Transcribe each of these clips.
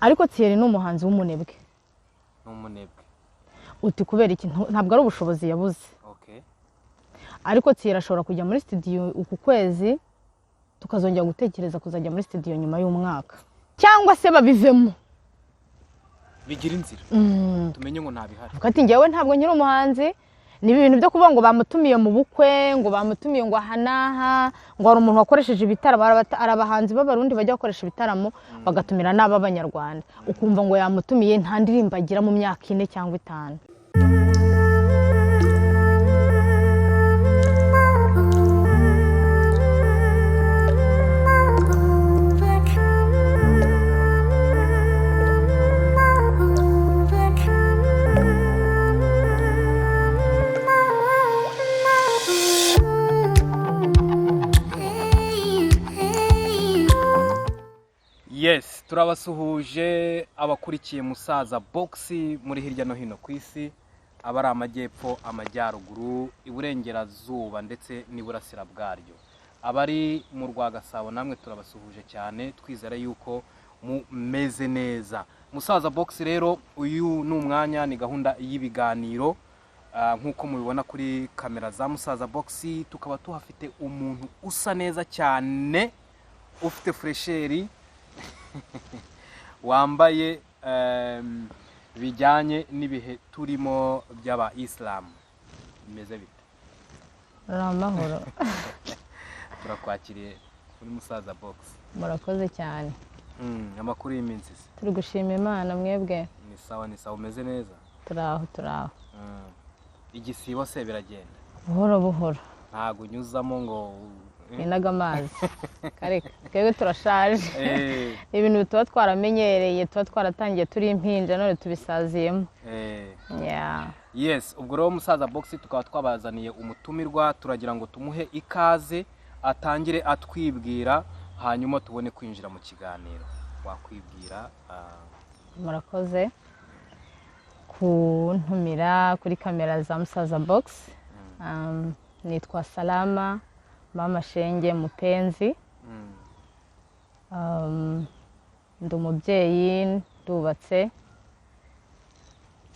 Ariko Thierry ni umuhanzi w'umunebwe. Ni umunebwe? Uti kubera iki? Ntabwo ari ubushobozi yabuze. Ariko Thierry ashobora kujya muri studio uku kwezi, tukazongera gutekereza kuzajya muri studio nyuma y'umwaka, cyangwa se babivemo. Bigira inzira, tumenye ngo ntabihari. Avuga ati: "Njyewe ntabwo nkiri umuhanzi." Ni ibintu byo kuvuga ngo bamutumiye mu bukwe, ngo bamutumiye ngo aha n'aha, ngo hari umuntu wakoresheje ibitaramo. Hari abahanzi b'Abarundi bajya bakoresha ibitaramo bagatumira n'ab'Abanyarwanda, ukumva ngo yamutumiye, nta ndirimbo agira mu myaka 4 cyangwa 5. Yes, turabasuhuje abakurikiye Musaza Box muri hirya no hino ku isi, aba ari amajyepfo, amajyaruguru, iburengerazuba ndetse n'iburasira bwaryo, abari mu rwa Gasabo namwe turabasuhuje cyane, twizera yuko mumeze neza. Musaza Box rero, uyu ni umwanya, ni gahunda y'ibiganiro. Nk'uko mubibona kuri kamera za Musaza Box, tukaba tuhafite umuntu usa neza cyane, ufite fraîcheur, wambaye bijyanye n'ibihe turimo by'aba isilamu. Bimeze bite? Ni amahoro. Turakwakiriye kuri Musaza Box. Murakoze cyane. Amakuru y'iminsi se? Turi gushima Imana, mwebwe? Ni sawa, ni sawa. Umeze neza? Turaho, turaho. Igisibo se biragenda? Buhoro buhoro. Ntabwo unyuzamo ngo Ninaga amazi, kareka, twebwe turashaje. Ni ibintu tuba twaramenyereye, tuba twaratangiye turi impinja, none tubisaziyemo. Yeah. Yes, ubwo rero Musaza Box tukaba twabazaniye umutumirwa, turagira ngo tumuhe ikaze, atangire atwibwira, hanyuma tubone kwinjira mu kiganiro. Wakwibwira? Murakoze kuntumira kuri kamera za Musaza Box. Nitwa Salama Mama Shenge Mupenzi. Ndi umubyeyi, ndubatse.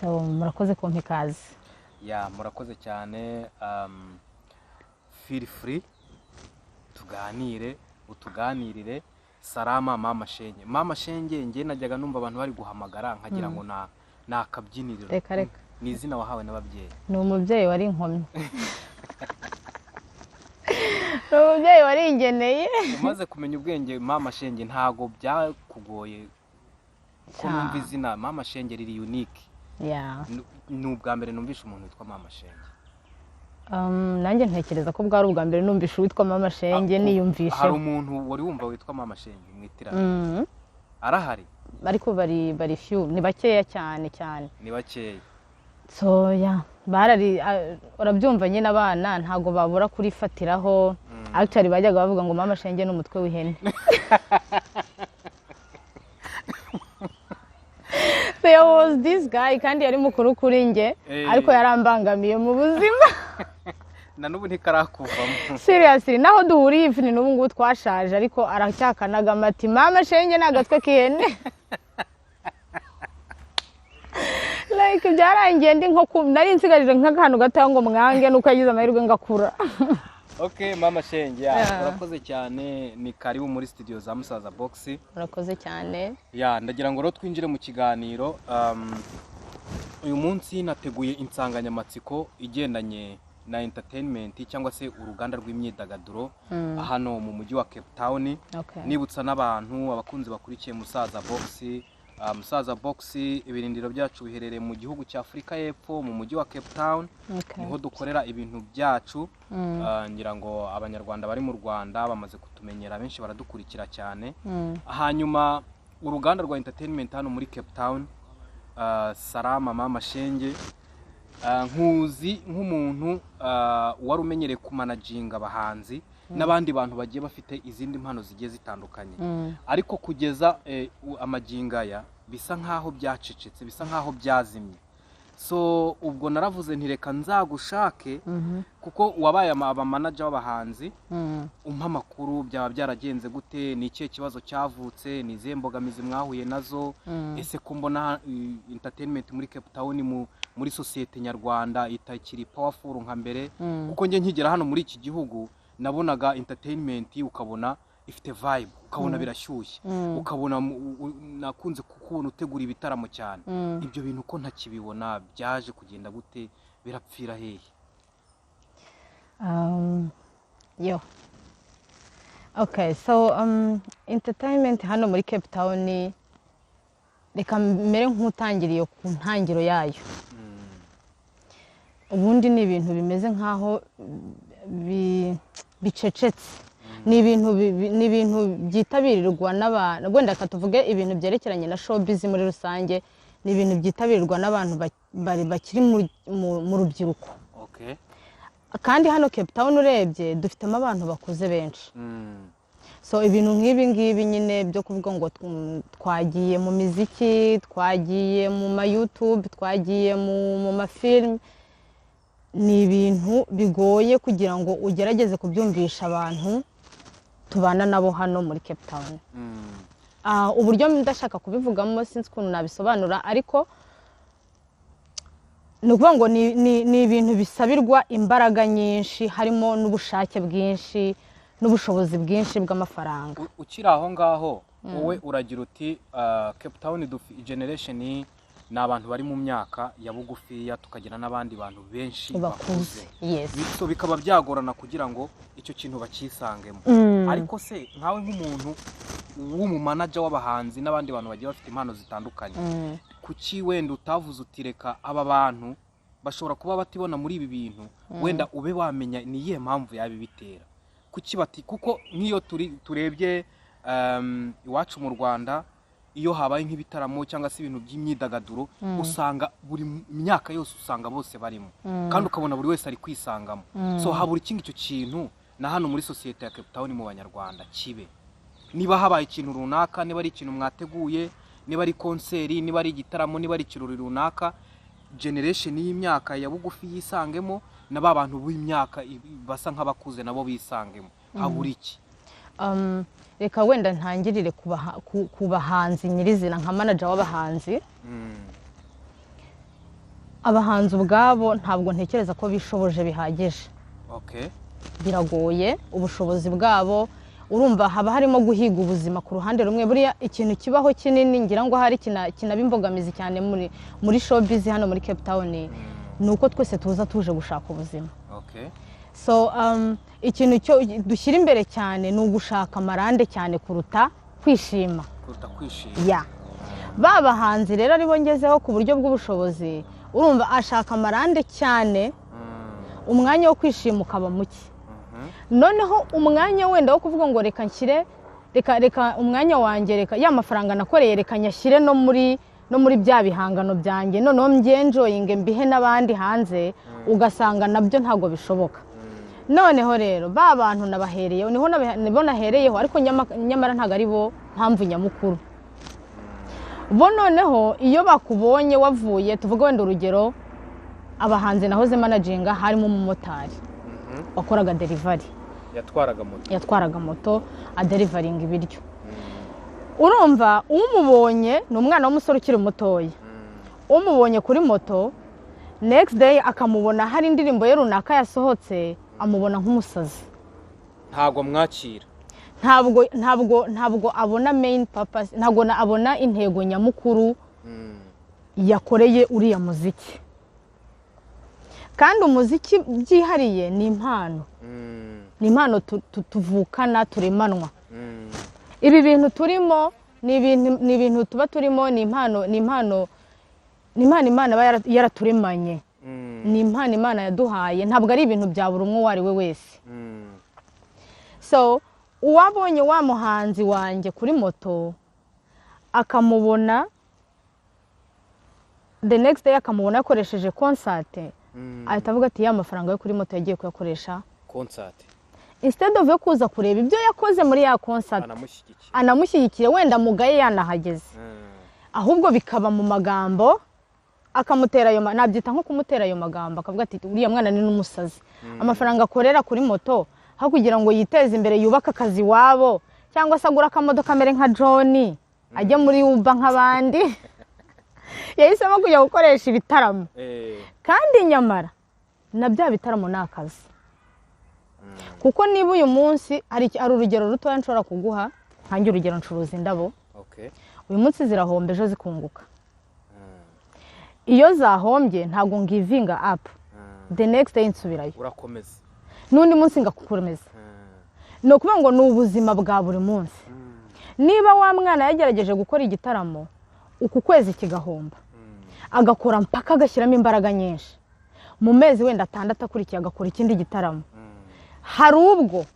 So, murakoze kumpa ikaze. Ya, murakoze cyane. Feel free, tuganire, utuganirire. Salama Mama Shenge, Mama Shenge, njye najyaga numva abantu bari guhamagara nkagira ngo na ni akabyiniriro. Reka reka. Ni izina wahawe n'ababyeyi? Ni umubyeyi wari inkomyi, ni umubyeyi wari ingeneye. Umaze kumenya ubwenge, Mama Shenge, ntago byakugoye ko numva izina Mama Shenge riri unique? Yeah. Ni ubwa mbere numvishe umuntu witwa Mama Shenge. Nanjye ntekereza ko bwari ubwa mbere numvishe uwitwa Mama Shenge. Niyumvishe. Hari umuntu wari wumva witwa Mama Shenge mwitirana? Arahari? Ariko bari few, ni bakeya cyane cyane. Ni bakeya. So yeah, barari urabyumva nyine, abana ntabwo babura kurifatiraho. Actually bajyaga bavuga ngo Mama Shenge ni umutwe w'ihene. There was this guy, kandi yari mukuru kuri njye, ariko yarambangamiye mu buzima. Na n'ubu ntika-rakuvamo. Seriously, naho duhuriye ifini n'ubu ngubu twashaje, ariko aracyakanaga ati: "Mama Shenge ni agatwe k'ihene." Like byarangiye ndi nko nari nsigarije nk'akantu gatoya ngo mwange, nuko yagize amahirwe ngakura. Okay, Mama Shenge, ya, Yeah. urakoze cyane, ni karibu muri studio za Musaza Box. Murakoze cyane. Ya, ndagira ngo rero twinjire mu kiganiro. Uyu munsi nateguye insanganyamatsiko igendanye na entertainment cyangwa se uruganda rw'imyidagaduro hano mu mujyi wa Cape Town. Nibutsa n'abantu, abakunzi bakurikiye Musaza Box, Musaza Box ibirindiro byacu biherereye mu gihugu cya Afurika y'Epfo, mu mujyi wa Cape Town. Niho dukorera ibintu byacu. Ngira ngo Abanyarwanda bari mu Rwanda bamaze kutumenyera, benshi baradukurikira cyane. Hanyuma uruganda rwa entertainment hano muri Cape Town, Salama Mama Shenge, nkuzi nk'umuntu wari umenyereye kumanaginga abahanzi n'abandi bantu bagiye bafite izindi mpano zigiye zitandukanye, ariko kugeza amagingo aya bisa nk'aho byacecetse, bisa nk'aho byazimye. So ubwo naravuze nti reka nzagushake, kuko wabaye abamanager w'abahanzi, umpa amakuru. Byaba byaragenze gute? Ni ikihe kibazo cyavutse? Ni izihe mbogamizi mwahuye nazo? Ese ko mbona entertainment muri Cape Town, muri sosiyete nyarwanda itakiri powerful nka mbere? Kuko njye nkigera hano muri iki gihugu nabonaga entertainment, ukabona ifite vibe, ukabona birashyushye, ukabona nakunze kukubona utegura ibitaramo cyane. Ibyo bintu ko ntakibibona, byaje kugenda gute? Birapfira hehe? Yo. Okay, so entertainment hano muri Cape Town, reka mere nk'utangiriye ku ntangiro yayo. Ubundi ni ibintu bimeze nk'aho bicecetse. Ni ibintu byitabirwa n'abantu, wenda reka tuvuge ibintu byerekeranye na showbiz muri rusange, ni ibintu byitabirwa n'abantu bakiri mu rubyiruko. Kandi hano Cape Town urebye dufitemo abantu bakuze benshi. So ibintu nk'ibi ngibi nyine byo kuvuga ngo twagiye mu miziki, twagiye mu ma YouTube, twagiye mu mafilm, ni ibintu bigoye kugira ngo ugerageze kubyumvisha abantu tubana nabo hano muri Cape Town. Uburyo ndashaka kubivugamo sinzi ukuntu nabisobanura, ariko ni ukuvuga ngo ni ibintu bisabirwa imbaraga nyinshi, harimo n'ubushake bwinshi n'ubushobozi bwinshi bw'amafaranga. Ukiri aho ngaho, wowe uragira uti Cape Town generation ni abantu bari mu myaka ya bugufiya, tukagira n'abandi bantu benshi bakuze, yes. So bikaba byagorana kugira ngo icyo kintu bakisangemo. Ariko se nkawe nk'umuntu w'umumanager w'abahanzi n'abandi bantu bagiye bafite impano zitandukanye, kuki wenda utavuze uti reka aba bantu bashobora kuba batibona muri ibi bintu, wenda ube wamenya ni iyihe mpamvu yabibitera? Kuki bati? Kuko nk'iyo turi turebye iwacu mu Rwanda, iyo habaye nk'ibitaramo cyangwa se ibintu by'imyidagaduro, usanga buri myaka yose, usanga bose barimo, kandi ukabona buri wese ari kwisangamo. So habura iki icyo kintu na hano muri sosiyete ya Cape Town mu Banyarwanda kibe? Niba habaye ikintu runaka, niba ari ikintu mwateguye, niba ari concert, niba ari igitaramo, niba ari ikirori runaka, generation y'imyaka ya bugufi yisangemo, na ba bantu b'imyaka basa nk'abakuze nabo bisangemo. Habura iki? Reka wenda ntangirire ku bahanzi nyirizina, nka manager w'abahanzi. Abahanzi ubwabo ntabwo ntekereza ko bishoboje bihagije. Biragoye ubushobozi bwabo. Urumva haba harimo guhiga ubuzima ku ruhande rumwe. Buriya ikintu kibaho kinini, ngira ngo hari kinaba imbogamizi cyane muri showbiz hano muri Cape Town, ni uko twese tuza tuje gushaka ubuzima. So ikintu cyo dushyira imbere cyane ni ugushaka amarande cyane kuruta kwishima. Kuruta kwishima. Ya ba bahanzi rero aribo ngezeho ku buryo bw'ubushobozi, urumva ashaka amarande cyane, umwanya wo kwishima ukaba muke. Noneho umwanya wenda wo kuvuga ngo reka nshyire, reka umwanya wanjye, reka ya mafaranga nakoreye, reka nyashyire no muri bya bihangano byanjye, noneho mbyenjoyinge, mbihe n'abandi hanze, ugasanga nabyo ntabwo bishoboka. Noneho rero ba bantu nabahereyeho, niho nibo nahereyeho, ariko nyamara ntabwo ari bo mpamvu nyamukuru. Bo noneho iyo bakubonye wavuye, tuvuge wenda urugero, abahanzi nahoze managinga harimo umumotari wakoraga delivery. Yatwaraga moto. Yatwaraga moto aderivaringa ibiryo. Urumva umubonye ni umwana w'umusore ukiri mutoya, umubonye kuri moto, next day akamubona hari indirimbo ye runaka yasohotse, amubona nk'umusazi. Ntabwo mwakira. Ntabwo abona main purpose, ntabwo abona intego nyamukuru yakoreye uriya muziki. Kandi umuziki byihariye ni impano, ni impano tuvukana, turemanwa. Ibi bintu turimo ni ibintu tuba turimo, ni impano Imana iba yaraturemanye. Ni impano Imana yaduhaye, ntabwo ari ibintu bya buri umwe uwo ari we wese. So uwabonye wa muhanzi wanjye kuri moto, akamubona the next day, akamubona yakoresheje concert, ahita avuga ati ya mafaranga yo kuri moto yagiye kuyakoresha concert, instead of yo kuza kureba ibyo yakoze muri ya concert, anamushyigikiye, anamushyigikiye, wenda mugaye yanahageze. Ahubwo bikaba mu magambo Akamutera ayo nabyita nko kumutera ayo magambo, akavuga ati uriya mwana ni n'umusazi, amafaranga akorera kuri moto aho kugira ngo yiteze imbere yubake akazi iwabo, cyangwa se agure akamodoka amere nka John, ajye muri Uber nk'abandi, yahisemo kujya gukoresha ibitaramo. Kandi nyamara na bya bitaramo ni akazi, kuko niba uyu munsi hari urugero rutoya nshobora kuguha, nkange urugero ncuruza indabo. Uyu munsi zirahomba, ejo zikunguka. Iyo zahombye ntabwo ngivinga up, the next day nsubirayo. Urakomeza. N'undi munsi ngakomeza. Ni ukuvuga ngo ni ubuzima bwa buri munsi. Niba wa mwana yagerageje gukora igitaramo uku kwezi kigahomba, agakora mpaka agashyiramo imbaraga nyinshi, mu mezi wenda 6 akurikiye agakora ikindi gitaramo, hari ubwo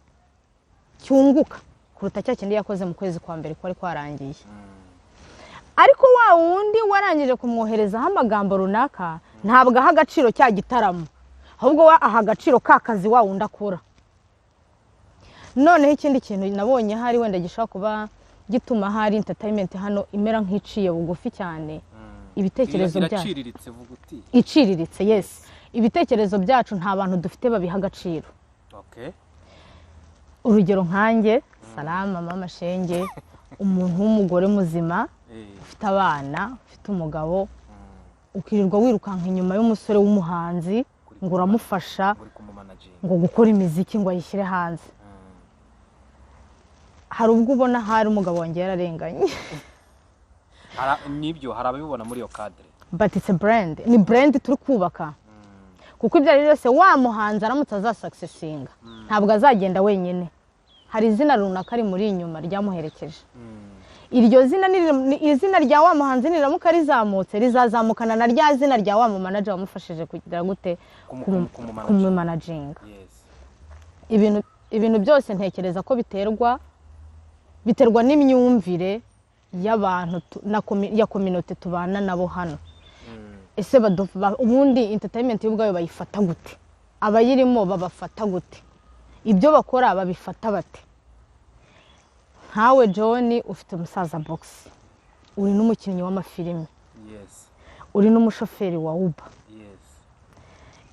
cyunguka kuruta cya kindi yakoze mu kwezi kwa mbere kwari kwarangiye. Ariko wa wundi warangije kumwoherezaho amagambo runaka ntabwo aha agaciro cya gitaramo, ahubwo we aha agaciro ka kazi wa wundi akora. Noneho ikindi kintu nabonye hari wenda gishobora kuba gituma hari entertainment hano imera nk'iciye bugufi cyane, ibitekerezo byacu Iraciriritse, vuga uti. Iciriritse, yes. Ibitekerezo byacu nta bantu dufite babiha agaciro. Urugero nkanjye Salama, mama Shenge, umuntu w'umugore muzima, ufite abana, ufite umugabo, ukirirwa wirukanka inyuma y'umusore w'umuhanzi ngo uramufasha Uri kumumanaginga. ngo gukora imiziki ngo ayishyire hanze, hari ubwo ubona hari umugabo wanjye yararenganye. Nibyo, hari ababibona muri iyo cadre. But it's a brand, ni brand turi kubaka, kuko ibyo ari byo byose wa muhanzi aramutse azasuccessinga ntabwo azagenda wenyine, hari izina runaka rimuri inyuma ryamuherekeje. Iryo zina izina rya wa muhanzi niramuka rizamutse, rizazamukana na rya zina rya wa mumanager wamufashije kugira gute? Kumumanaginga. Kumumanaginga. Ibintu byose ntekereza ko biterwa n'imyumvire y'abantu ya communauté tubana nabo hano. Ese ubundi entertainment y'ubwayo bayifata gute? Abayirimo babafata gute? Ibyo bakora babifata bate? Nkawe John, ufite Umusaza Box, uri n'umukinnyi w'amafilime, uri n'umushoferi wa Uber.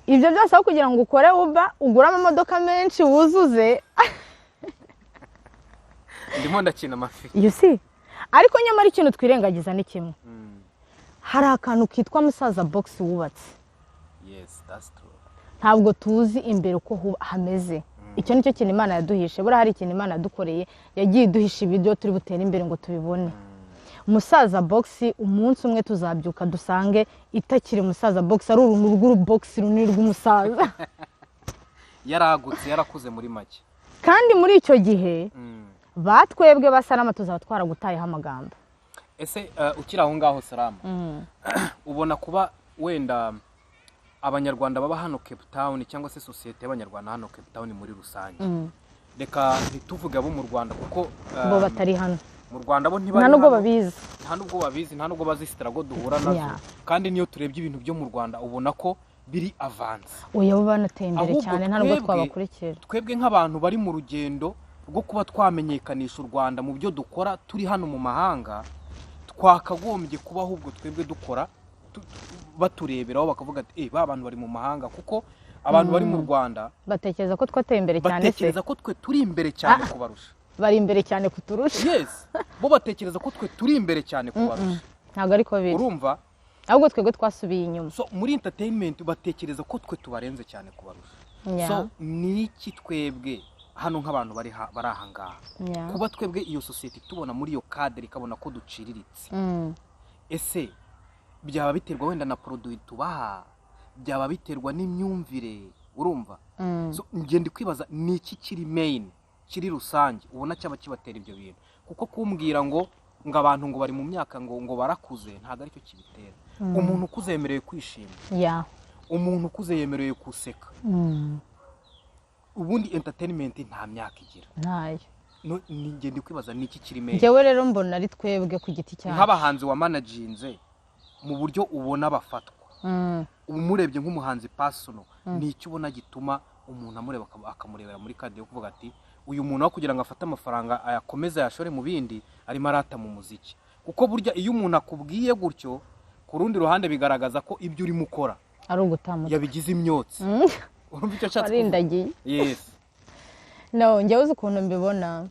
Ibyo byose aho kugira ngo ukore Uber ugure amamodoka menshi wuzuze. Ndimo ndakina amafi. You see, ariko nyamara ikintu twirengagiza ni kimwe: hari akantu kitwa Musaza Box wubatse. Yes, that's true. Ntabwo tuzi imbere uko hameze. Icyo nicyo kintu Imana yaduhishe. Buriya hari ikintu Imana yadukoreye, yagiye iduhisha ibiryo turi butere imbere ngo tubibone. Musaza Box, umunsi umwe tuzabyuka dusange itakiri Musaza Box, ari uruntu rw'urubogisi runini rw'umusaza. Yaragutse, yarakuze muri make. Kandi muri icyo gihe batwebwe ba Salama tuzaba twaragutayeho amagambo. Ese ukiri aho ngaho Salama, ubona kuba wenda Abanyarwanda baba hano Cape Town, cyangwa se sosiyete y'Abanyarwanda hano Cape Town muri rusange, reka ntituvuge abo mu Rwanda kuko bo batari hano. Mu Rwanda bo ntibari Nta nubwo hano. babizi. Nta nubwo babizi, nta nubwo bazi struggle duhura nazo. Kandi niyo turebye ibintu byo mu Rwanda ubona ko biri avancé. Oya, bo banateye imbere Ahubwo cyane, nta nubwo twabakurikira. Twebwe nk'abantu bari mu rugendo rwo kuba twamenyekanisha u Rwanda mu byo dukora turi hano mu mahanga, twakagombye kuba ahubwo twebwe dukora batureberaho bakavuga ati: "Eh, ba bantu bari mu mahanga," kuko abantu bari mu Rwanda Batekereza ko twateye imbere cyane se? Batekereza ko twe turi imbere cyane kubarusha. Bari imbere cyane kuturusha. Yes, bo batekereza ko twe turi imbere cyane kubarusha. Ntabwo ariko biri. Urumva? Ahubwo twebwe twasubiye inyuma. So muri entertainment batekereza ko twe tubarenze cyane kubarusha. So ni iki twebwe hano nk'abantu bari aha ngaha, kuba twebwe iyo sosiyete tubona muri iyo cadre ikabona ko duciriritse, ese byaba biterwa wenda na produit tubaha, byaba biterwa n'imyumvire, urumva? So ngenda kwibaza ni iki kiri main, kiri rusange ubona cyaba kibatera ibyo bintu, kuko kumbwira ngo abantu ngo bari mu myaka ngo barakuze ntabwo aricyo kibitera. Umuntu ukuze yemerewe kwishima. Umuntu ukuze yemerewe guseka. Ubundi entertainment nta myaka igira. Ntayo. No, ni ngenda kwibaza ni iki kiri main. Njyewe rero mbona ari twebwe ku giti cyacu. Nk'abahanzi wa managinze, mu buryo ubona bafatwa, umurebye nk'umuhanzi personal, ni icyo ubona gituma umuntu amureba akamurebera muri cadre yo kuvuga ati uyu muntu aho kugira ngo afate amafaranga ayakomeze ayashore mu bindi, arimo arata mu muziki? Kuko burya iyo umuntu akubwiye gutyo Ku rundi ruhande bigaragaza ko ibyo urimo ukora ari ugutamuka. yabigize imyotsi. Urumva icyo nshatse kuvuga? Warindagiye. Yes. No, njyewe uzi ukuntu mbibona?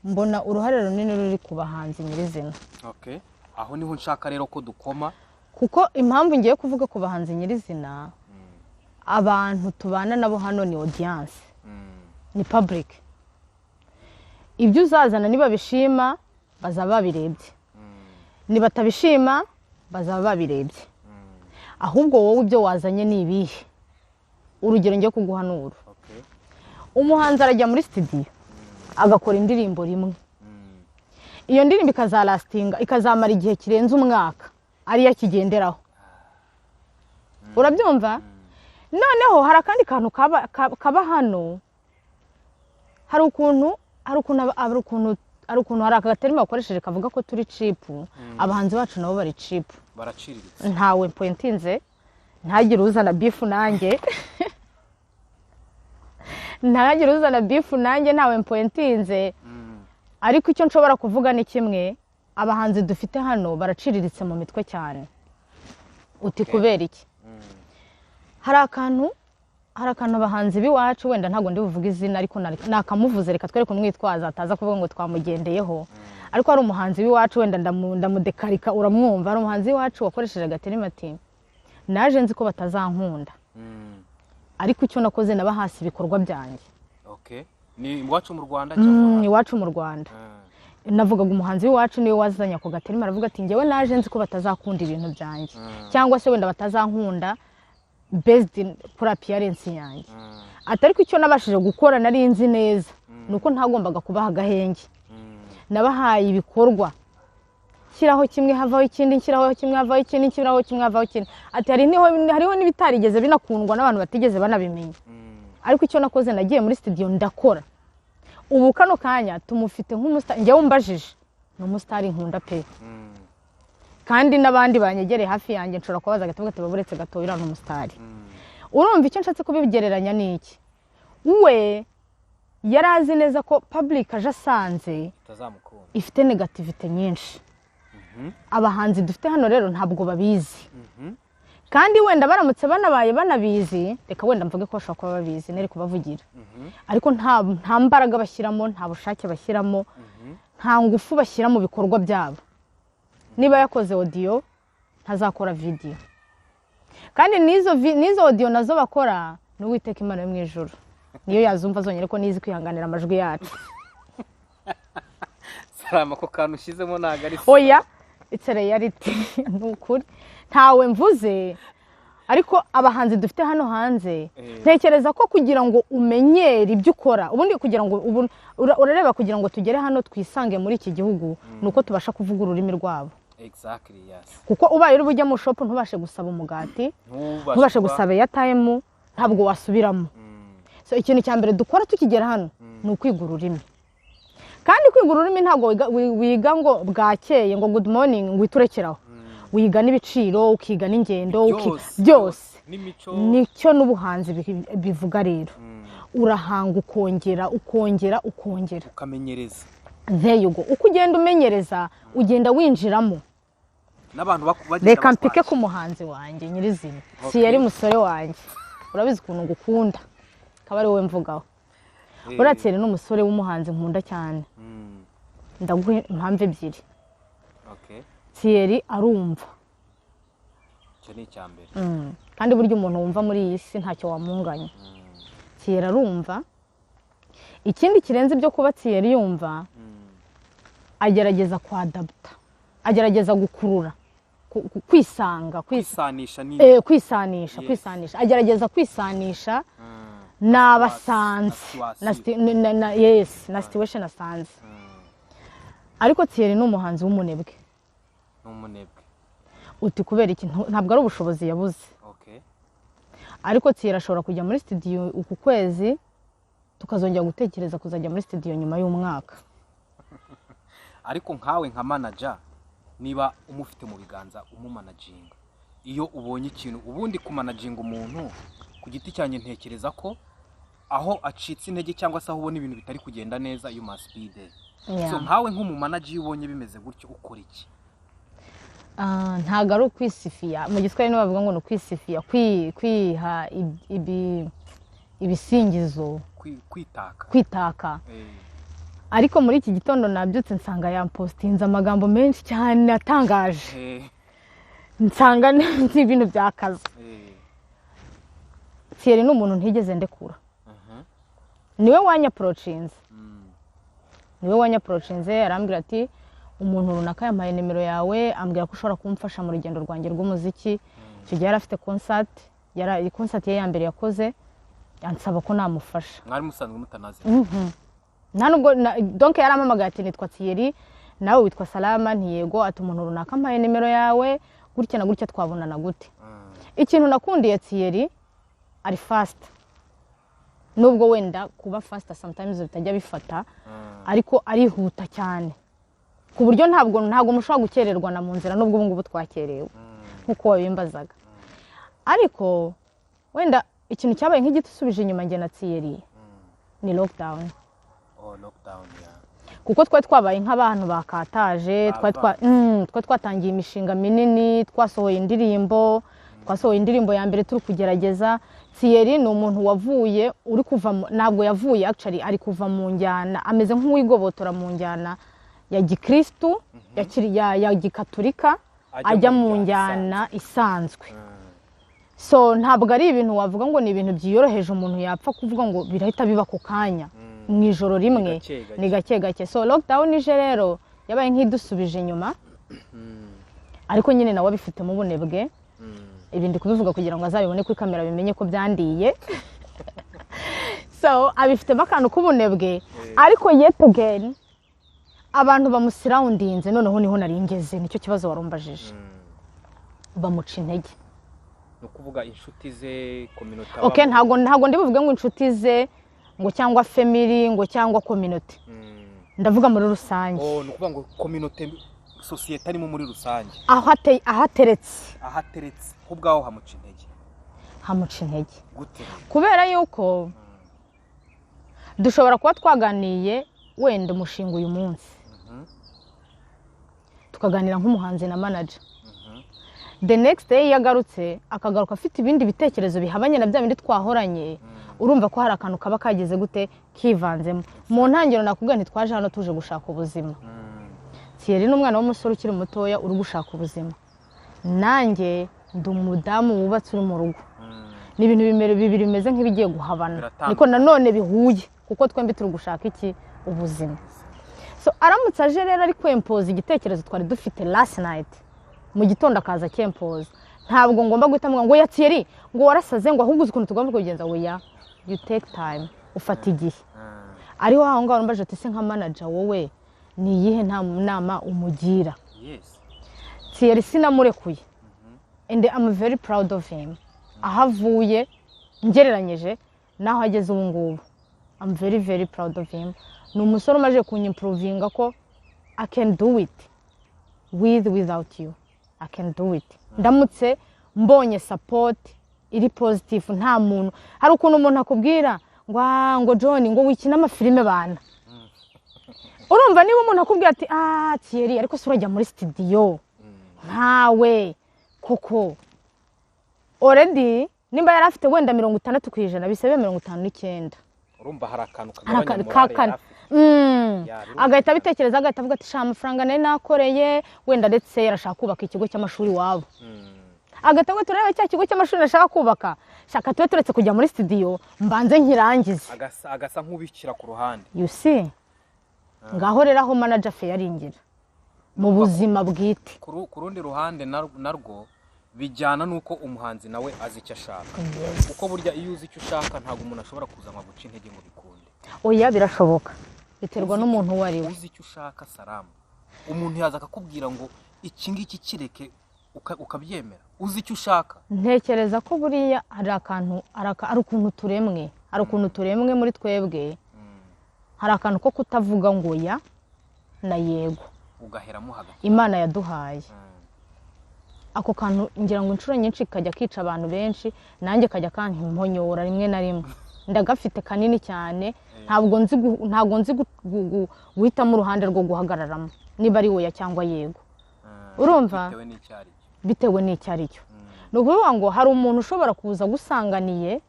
Mbona uruhare runini ruri ku bahanzi nyirizina. Okay, aho niho nshaka rero ko dukoma. Kuko impamvu ngiye kuvuga ku bahanzi nyirizina, abantu tubana nabo hano ni audience, ni public. Ibyo uzazana nibabishima bazaba babirebye, nibatabishima bazaba babirebye. Ahubwo wowe ibyo wazanye ni ibihe? Urugero ngiye kuguha ni uru. Umuhanzi arajya muri studio agakora indirimbo rimwe, iyo ndirimbo ikazalastinga, ikazamara igihe kirenze umwaka ariyo akigenderaho. Urabyumva? Noneho hari akandi kantu kaba hano. Hari ukuntu hari akaterima bakoresheje kavuga ko turi cheap. Abahanzi bacu nabo bari cheap. Baraciriritse. Ntawe mpointinze, ntagire uzana beef nanjye, ntagire uzana beef nanjye, ntawe mpointinze. Ariko icyo nshobora kuvuga ni kimwe: abahanzi dufite hano baraciriritse mu mitwe cyane. Uti kubera iki? Hari akantu abahanzi b'iwacu, wenda ntabwo ndi buvuge izina, ariko nakamuvuze, reka twere kumwitwaza ataza kuvuga ngo twamugendeyeho. Ariko hari umuhanzi w'iwacu, wenda ndamudekarika, uramwumva. Hari umuhanzi w'iwacu wakoresheje agaterima ati: "Naje nzi ko batazankunda, ariko icyo nakoze naba hasi ibikorwa byanjye." Okay, ni iwacu mu Rwanda cyangwa? Iwacu mu Rwanda. Navugaga umuhanzi w'iwacu niwe wazanye ako gaterima, aravuga ati: "Njyewe naje nzi ko batazakunda ibintu byanjye, cyangwa se wenda batazankunda based kuri appearance yanjye." Ati: "Ariko icyo nabashije gukora nari nzi neza ni uko ntagombaga kubaha agahenge. Nabahaye ibikorwa, nshyiraho kimwe havaho ikindi, nshyiraho kimwe havaho ikindi, nshyiraho kimwe havaho ikindi." Ati: "Hariho n'ibitarigeze binakundwa n'abantu batigeze banabimenya, ariko icyo nakoze nagiye muri studio ndakora." Ubu kano kanya tumufite nk'umusitari. Njyewe umbajije, ni umusitari nkunda pe. Kandi n'abandi banyegereye hafi yanjye nshobora kubabaza agatavuga ati: "Baburetse gato, uriya ni umusitari." Urumva icyo nshatse kubigereranya ni iki? We yari azi neza ko public aje asanze itazamukunda, ifite negativité nyinshi. Abahanzi dufite hano rero ntabwo babizi. Kandi wenda baramutse banabaye banabizi, reka wenda mvuge ko bashobora kuba babizi, nari kubavugira, ariko nta mbaraga bashyiramo, nta bushake bashyiramo, nta ngufu bashyira mu bikorwa byabo. Niba yakoze audio ntazakora video. Kandi n'izo audio nazo bakora, ni Uwiteka Imana yo mu ijuru niyo yazumva zonyine, ko nizi kwihanganira amajwi yacu. Salama, ako kantu ushyizemo ntabwo ari Oya, it's a reality, ni ukuri. Ntawe mvuze, ariko abahanzi dufite hano hanze, ntekereza ko kugira ngo umenyere ibyo ukora ubundi, kugira ngo urareba, kugira ngo tugere hano twisange muri iki gihugu, ni uko tubasha kuvuga ururimi rwabo. Exactly, yes. Kuko ubaye uri bujya mu shop ntubashe gusaba umugati, ntubashe gusaba airtime, ntabwo wasubiramo. So ikintu cya mbere dukora tukigera hano ni ukwiga ururimi. Kandi kwiga ururimi ntabwo wiga ngo bwakeye, ngo good morning, ngo uhite urekeraho. Wiga n'ibiciro, ukiga n'ingendo, byose. Byose. N'imico. Nicyo n'ubuhanzi bivuga rero. Urahanga, ukongera, ukongera, ukongera. Ukamenyereza. There you go. Uko ugenda umenyereza, ugenda winjiramo. N'abantu bagenda Reka mpike bakwakira. ku muhanzi wanjye nyirizina. Si yari musore wanjye, urabizi ukuntu ngukunda, akaba ari wowe mvugaho. Uriya ni umusore w'umuhanzi nkunda cyane. Ndaguha impamvu ebyiri. Thierry arumva. Icyo ni icya mbere. Kandi burya umuntu wumva muri iyi si ntacyo wamunganya. Thierry arumva. Ikindi kirenze ibyo kuba Thierry yumva, agerageza kwadapta, agerageza gukurura, kwisanga, kwisanisha ni kwisanisha. Kwisanisha, agerageza kwisanisha n'abasanze na na yes, na situation asanze. Ariko Thierry ni umuhanzi w'umunebwe. Ni umunebwe. Uti kubera iki? Ntabwo ari ubushobozi yabuze. Ariko Thierry ashobora kujya muri studio uku kwezi, tukazongera gutekereza kuzajya muri studio nyuma y'umwaka. Ariko nkawe nka manager, niba umufite mu biganza umumanaginga, iyo ubonye ikintu, ubundi kumanaginga umuntu ku giti cyanjye ntekereza ko aho acitse intege cyangwa se aho ubona ibintu bitari kugenda neza, you must be there. So nkawe nk'umumanager, iyo ubonye bimeze gutyo ukora iki? Ah, ntabwo ari ukwisifiya. Mu Giswahili niho bavuga ngo ni ukwisifiya, kwiha ibisingizo. Kwitaka. Kwitaka. Ariko muri iki gitondo nabyutse nsanga yampostinze amagambo menshi cyane atangaje. Nsanga ni ibintu byakaze. Thierry ni umuntu ntigeze ndekura. Niwe wanyapproachinze. Niwe wanyapproachinze, arambwira ati: "Umuntu runaka yampaye nimero yawe, ambwira ko ushobora kumfasha mu rugendo rwanjye rw'umuziki." Icyo gihe yari afite concert, yari concert ye ya mbere yakoze, ansaba ko namufasha. Mwari musanzwe mutanazi? Nta nubwo donc yarampamagaye ati: "Nitwa Thierry, nawe witwa Salama?" Ntiyego. Ati: "Umuntu runaka ampaye nimero yawe gutya na gutya, twabonana gute?" Ikintu nakundiye Thierry, ari fast, nubwo wenda kuba fast sometimes bitajya bifata, ariko arihuta cyane ku buryo ntabwo mushobora gukererwa na mu nzira, nubwo ubu ngubu twakerewe nk'uko wabimbazaga. Ariko wenda ikintu cyabaye nk'igitusubije inyuma njye na Thierry ni lockdown. Oh, lockdown, yeah. Kuko twari twabaye nk'abantu bakataje, twari twatangiye imishinga minini, twasohoye indirimbo ya mbere turi kugerageza. Thierry ni umuntu wavuye, uri kuva ntabwo yavuye actually, ari kuva mu njyana, ameze nk'uwigobotora mu njyana ya gikristu, ya gikaturika, ajya mu njyana isanzwe. So ntabwo ari ibintu wavuga ngo ni ibintu byiyoroheje, umuntu yapfa kuvuga ngo birahita biba ku kanya, mu ijoro rimwe. Ni gake gake. Ni gake gake. So lockdown ije rero yabaye nk'idusubije inyuma, ariko nyine nawe abifitemo ubunebwe. Ibi ndi kubivuga kugira ngo azabibone kuri kamera, bimenye ko byandiye. So abifitemo akantu k'ubunebwe, ariko yet again abantu bamusurroundinze, noneho niho nari ngeze, nicyo kibazo warumbajije, bamuca intege. Ni ukuvuga inshuti ze, communauté? Okay, ntabwo ndi buvuge ngo inshuti ze, ngo cyangwa family, ngo cyangwa communauté. Ndavuga muri rusange. Oh, ni ukuvuga ngo communauté, sosiyete arimo muri rusange. Aho ateretse. Aho ateretse ho ubwaho hamuca intege? Hamuca intege. Gute? Kubera yuko dushobora kuba twaganiye wenda umushinga uyu munsi, tukaganira nk'umuhanzi na manager, the next day iyo agarutse, akagaruka afite ibindi bitekerezo bihabanye na bya bindi twahoranye, urumva ko hari akantu kaba kageze gute, kivanzemo. Mu ntangiriro nakubwiye ntitwaje hano tuje gushaka ubuzima. Thierry ni umwana w'umusore ukiri mutoya uri gushaka ubuzima, nanjye ndi umudamu wubatse uri mu rugo. Ni ibintu bibiri bimeze nk'ibigiye guhabana. Biratandukanye. Niko nanone bihuye, kuko twembi turi gushaka iki? Ubuzima. So aramutse aje rero ari kwempoza igitekerezo twari dufite last night, mu gitondo akaza akempoza, ntabwo ngomba guhita mvuga ngo: "Ya Thierry," ngo: "warasaze," ngo: "ahubwo uzi ukuntu tugomba kubigenza." Oya, you take time, ufata igihe. Ariho aho ngaho mbaje ati: "Se nka manager wowe ni iyihe nta nama umugira?" Thierry sinamurekuye, and I'm very proud of him. Aho avuye ngereranyije n'aho ageze ubu ngubu, I'm very very proud of him. Ni umusore umaze kunyimprovinga ko I can do it with without you, I can do it. Ndamutse mbonye support iri positive, nta muntu, hari ukuntu umuntu akubwira ngo: "Ah," ngo: "John," ngo: "wikina amafilime bana." Urumva niba umuntu akubwira ati: "Ah, Thierry, ariko se urajya muri studio nkawe koko?" Already nimba yari afite wenda 60%, bisabe 59. Urumva hari akantu Hari kagabanya akantu morale kakane. yari afite. Ya, birumvikana. Agahita abitekereza, agahita avuga ati: "Sha, amafaranga nari nakoreye wenda," ndetse yarashaka kubaka ikigo cy'amashuri iwabo, agahita avuga ati: "Urebe cya kigo cy'amashuri nashaka kubaka, shaka tube turetse kujya muri studio, mbanze nkirangize." Agasa nk'ubishyira ku ruhande. You see, ngaho rero aho manager feyaringira mu buzima bwite. Ku rundi ruhande narwo bijyana n'uko umuhanzi nawe azi icyo ashaka, kuko burya iyo uzi icyo ushaka ntabwo umuntu ashobora kuza ngo aguce intege ngo bikunde. Oya, birashoboka, biterwa n'umuntu uwo ari we. Uzi icyo ushaka, Salamu, umuntu yaza akakubwira ngo iki ngiki kireke, ukabyemera uzi icyo ushaka? Ntekereza ko buriya hari akantu, hari ukuntu turemwe muri twebwe, hari akantu ko kutavuga ngo ya na yego. Ugaheramo hagati. Imana yaduhaye ako kantu, ngira ngo inshuro nyinshi kajya kica abantu benshi, nanjye kajya kamponyora rimwe na rimwe. Ndagafite kanini cyane, ntabwo nzi guhitamo uruhande rwo guhagararamo, niba ari oya cyangwa yego. Urumva? Bitewe n'icyo ari cyo. Bitewe n'icyo ari cyo. Ni ukuvuga ngo hari umuntu ushobora kuza agusanganiye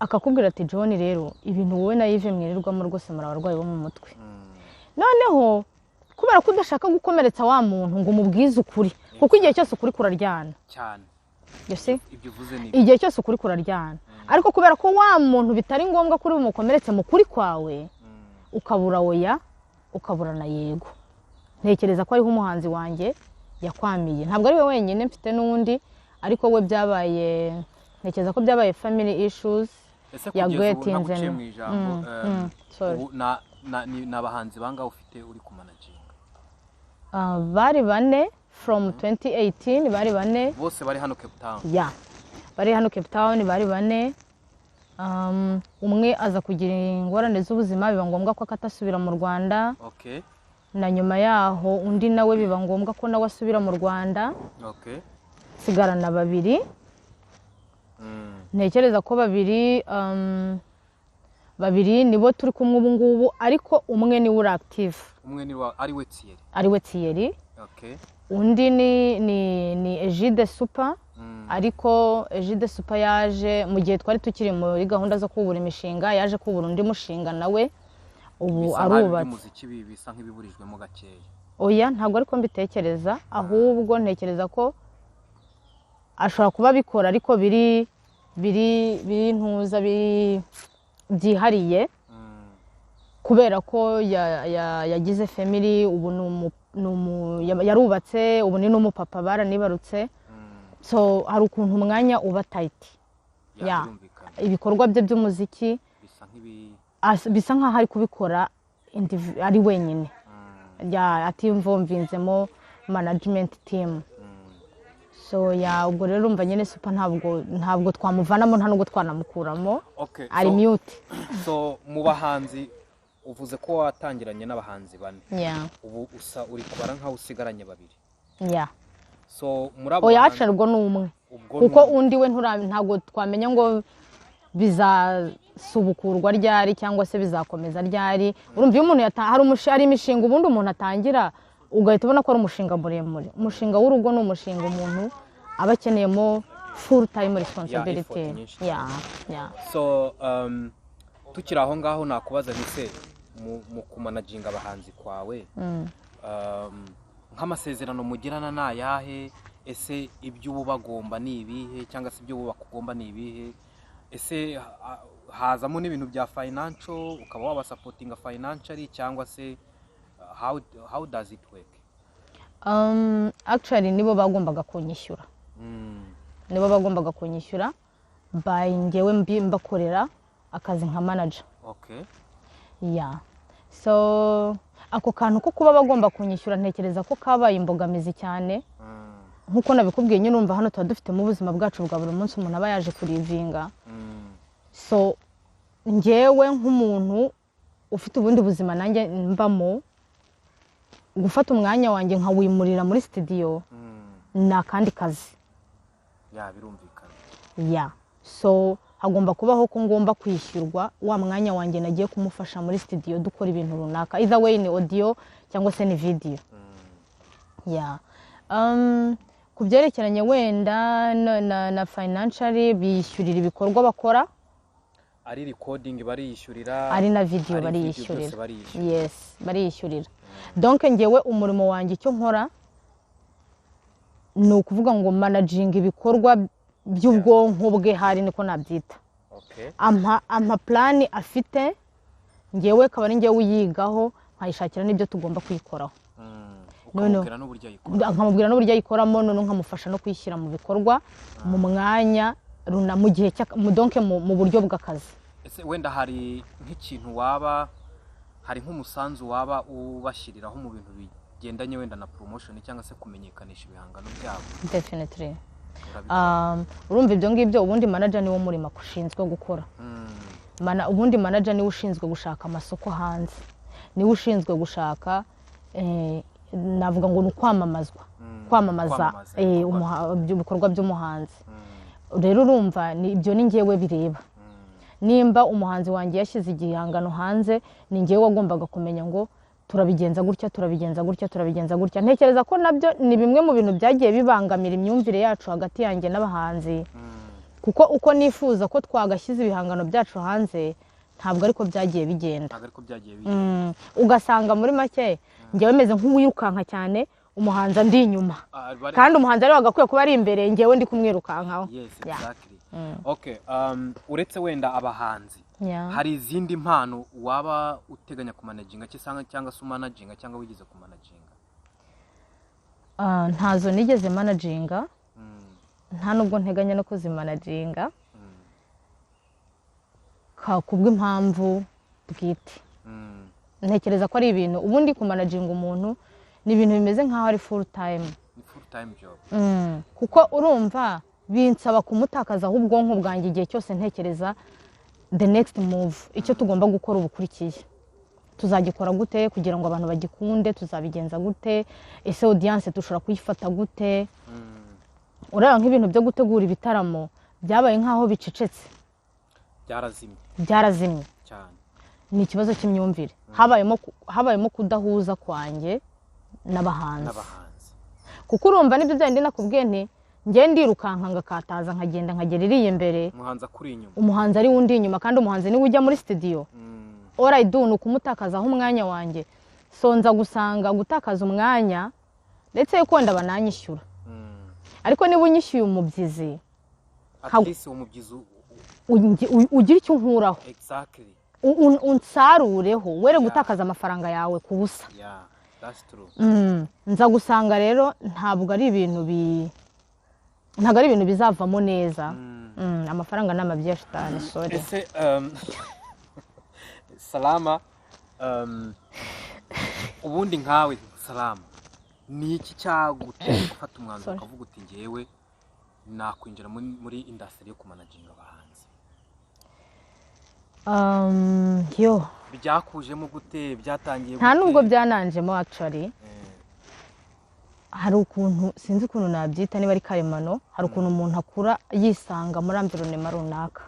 akakubwira ati: "John, rero ibintu wowe na Yves mwirirwamo rwose muri abarwayi bo mu mutwe." Noneho kubera ko udashaka gukomeretsa wa muntu ngo umubwize ukuri, kuko igihe cyose ukuri kuraryana. Cyane. You see? Ibyo uvuze ni Igihe cyose ukuri kuraryana, ariko kubera ko wa muntu bitari ngombwa kuri bumukomeretse mu kuri kwawe, ukabura oya, ukabura na yego. Ntekereza ko ariho umuhanzi wanjye yakwamiye. Ntabwo ari we wenyine, mfite n'undi, ariko we byabaye, ntekereza ko byabaye family issues. Ese kugeza ubu, Yagwetinze ntaguciye mu ijambo, sorry. ubu ni abahanzi bangahe ufite uri kumanaginga? Ah, bari bane from 2018, bari bane. Bose bari hano Cape Town? Ya, bari hano Cape Town, bari bane. Umwe aza kugira ingorane z'ubuzima, biba ngombwa ko akatasubira mu Rwanda. Na nyuma yaho undi nawe biba ngombwa ko nawe asubira mu Rwanda. Nsigarana babiri. Ntekereza ko babiri nibo turi kumwe ubu ngubu, ariko umwe niwe uri active. Umwe ni ari we Thierry? Ari we Thierry. Undi ni Egide Super. Ariko Egide Super yaje mu gihe twari tukiri muri gahunda zo kubura imishinga, yaje kubura undi mushinga nawe ubu Bisa nkaho arubatse. iby'umuziki bisa nk'ibiburijwemo gakeya. Oya, ntabwo ariko mbitekereza, ahubwo ntekereza ko ashobora kuba abikora ariko biri ntuza biri byihariye, kubera ko yagize family ubu, yarubatse ubu, ni n'umupapa, baranibarutse. So hari ukuntu umwanya uba tight. Ya, Ya. birumvikana. Ibikorwa bye by'umuziki bisa nk'ibi bisa nkaho ari kubikora ari wenyine, ya, atimvomvinzemo management team. So ya, ubwo rero urumva nyine Super ntabwo twamuvanamo, nta nubwo twanamukuramo. Ari mute. So mu bahanzi, uvuze ko watangiranye n'abahanzi bane, ubu usa uri kubara nkaho usigaranye babiri. Yeah. So muri abo Oya, bahanzi actually ubwo ni umwe, ubwo kuko ni umwe. Undi we ntabwo twamenya ngo bizasubukurwa ryari cyangwa se bizakomeza ryari. Urumva iyo umuntu hari imishinga ubundi umuntu atangira ugahita ubona ko ari umushinga muremure. Umushinga w'urugo ni umushinga umuntu aba akeneyemo full time responsibility. Effort nyinshi. Yeah. So tukiri aho ngaho, nakubaza nti se mu kumanaginga abahanzi kwawe, nk'amasezerano mugirana ni ayahe? Ese ibyo uba bagomba ni ibihe, cyangwa se ibyo uba bakugomba ni ibihe? Ese hazamo n'ibintu bya financial, ukaba wabasupportinga financially, cyangwa se how does it work? Actually nibo bagombaga kunyishyura. Nibo bagombaga kunyishyura by njyewe mbakorera akazi nka manager. Yeah, so ako kantu ko kuba bagomba kunyishyura ntekereza ko kabaye imbogamizi cyane. Nk'uko nabikubwiye nyine, urumva hano tuba dufitemo ubuzima bwacu bwa buri munsi, umuntu aba yaje kurivinga. So njyewe nk'umuntu ufite ubundi buzima nanjye mbamo, gufata umwanya wanjye nkawimurira muri studio ni akandi kazi. Ya, birumvikana. Ya, so hagomba kubaho ko ngomba kwishyurwa wa mwanya wanjye nagiye kumufasha muri studio dukora ibintu runaka, either way ni audio cyangwa se ni video. Ya, ku byerekeranye wenda na financially, bishyurira ibikorwa bakora. Ari recording bariyishyurira? Ari na video. Ari video. Bariyishyurira. Byose bariyishyurira. Yes, bariyishyurira. Donc ngewe umurimo wanjye, icyo nkora ni ukuvuga ngo managing ibikorwa by'ubwonko bwe, hari niko nabyita. Ampa plan afite, ngewe akaba ari ngewe uyigaho, nkayishakira n'ibyo tugomba kuyikoraho. No. Ukamubwira n'uburyo ayikora. Nkamubwira n'uburyo ayikoramo, noneho nkamufasha no kuyishyira mu bikorwa mu mwanya mu gihe donc mu buryo bw'akazi. Ese wenda hari nk'ikintu waba, hari nk'umusanzu waba ubashyiriraho mu bintu bigendanye wenda na promotion cyangwa se kumenyekanisha ibihangano byabo? Definitely. Urabikora? Urumva ibyo ngibyo ubundi manager niwo murimo ushinzwe gukora. Ubundi manager niwe ushinzwe gushaka amasoko hanze, niwe ushinzwe gushaka, navuga ngo ni ukwamamazwa, kwamamaza Kwamamaza ibikorwa. Ibikorwa by'umuhanzi. Rero urumva ibyo ni njyewe bireba. Nimba umuhanzi wanjye yashyize igihangano hanze, ni njyewe wagombaga kumenya ngo Turabigenza gutya, turabigenza gutya, turabigenza gutya. Ntekereza ko nabyo ni bimwe mu bintu byagiye bibangamira imyumvire yacu hagati yanjye n'abahanzi, kuko uko nifuza ko twagashyize ibihangano byacu hanze ntabwo ariko byagiye bigenda. Ntabwo ariko byagiye bigenda. Ugasanga muri make njyewe meze nk'uwirukanka cyane, umuhanzi andi inyuma, Ah, kandi umuhanzi ariwe wagakwiye kuba ari imbere, njyewe ndi kumwirukankaho. Yes, exactly. Okay, uretse wenda abahanzi, hari izindi mpano waba uteganya kumanaginga cyangwa se umanaginga cyangwa wigeze kumanaginga? Ah, ntazo nigeze managinga, nta nubwo nteganya no kuzimanaginga kubw'impamvu bwite. Ntekereza ko ari ibintu, ubundi kumanaginga umuntu ni ibintu bimeze nk'aho ari full time. Ni full time job. Kuko urumva binsaba kumutakazaho ubwonko bwanjye igihe cyose, ntekereza the next move, icyo tugomba gukora ubukurikiye, tuzagikora gute kugira ngo abantu bagikunde, tuzabigenza gute, ese audience dushobora kuyifata gute? Ureba nk'ibintu byo gutegura ibitaramo byabaye nk'aho bicecetse. Byarazimye. Byarazimye. Cyane. Ni ikibazo cy'imyumvire, habayemo kudahuza kwanjye n'abahanzi. N'abahanzi. Kuko urumva nibyo byandi nakubwiye nti njye ndirukanka ngakataza, nkagenda nkagera iriya imbere, umuhanzi akuri inyuma. Umuhanzi ari wundi inyuma, kandi umuhanzi niwe ujya muri studio. All I do ni ukumutakazaho umwanya wanjye. So nza gusanga gutakaza umwanya, ndetse yuko wenda bananyishyura, ariko niba unyishyuye umubyizi, At least uwo mubyizi ugira icyo unkuraho. Unsarureho, were gutakaza amafaranga yawe ku busa. Yeah, that's true. Nza gusanga rero ntabwo ari ibintu bizavamo neza. Amafaranga ni amabyi ya shitani, sorry. Ese Salama, ubundi nkawe Salama, ni iki cyaguteye gufata umwanzuro Sorry. ukavuga uti ngewe nakwinjira muri industry yo kumanaginga abahanzi? Yo. Byakujemo gute? Byatangiye Nta gute? nubwo byananjemo actually. Hari ukuntu, sinzi ukuntu nabyita, niba ari karemano, hari ukuntu umuntu akura yisanga muri environment runaka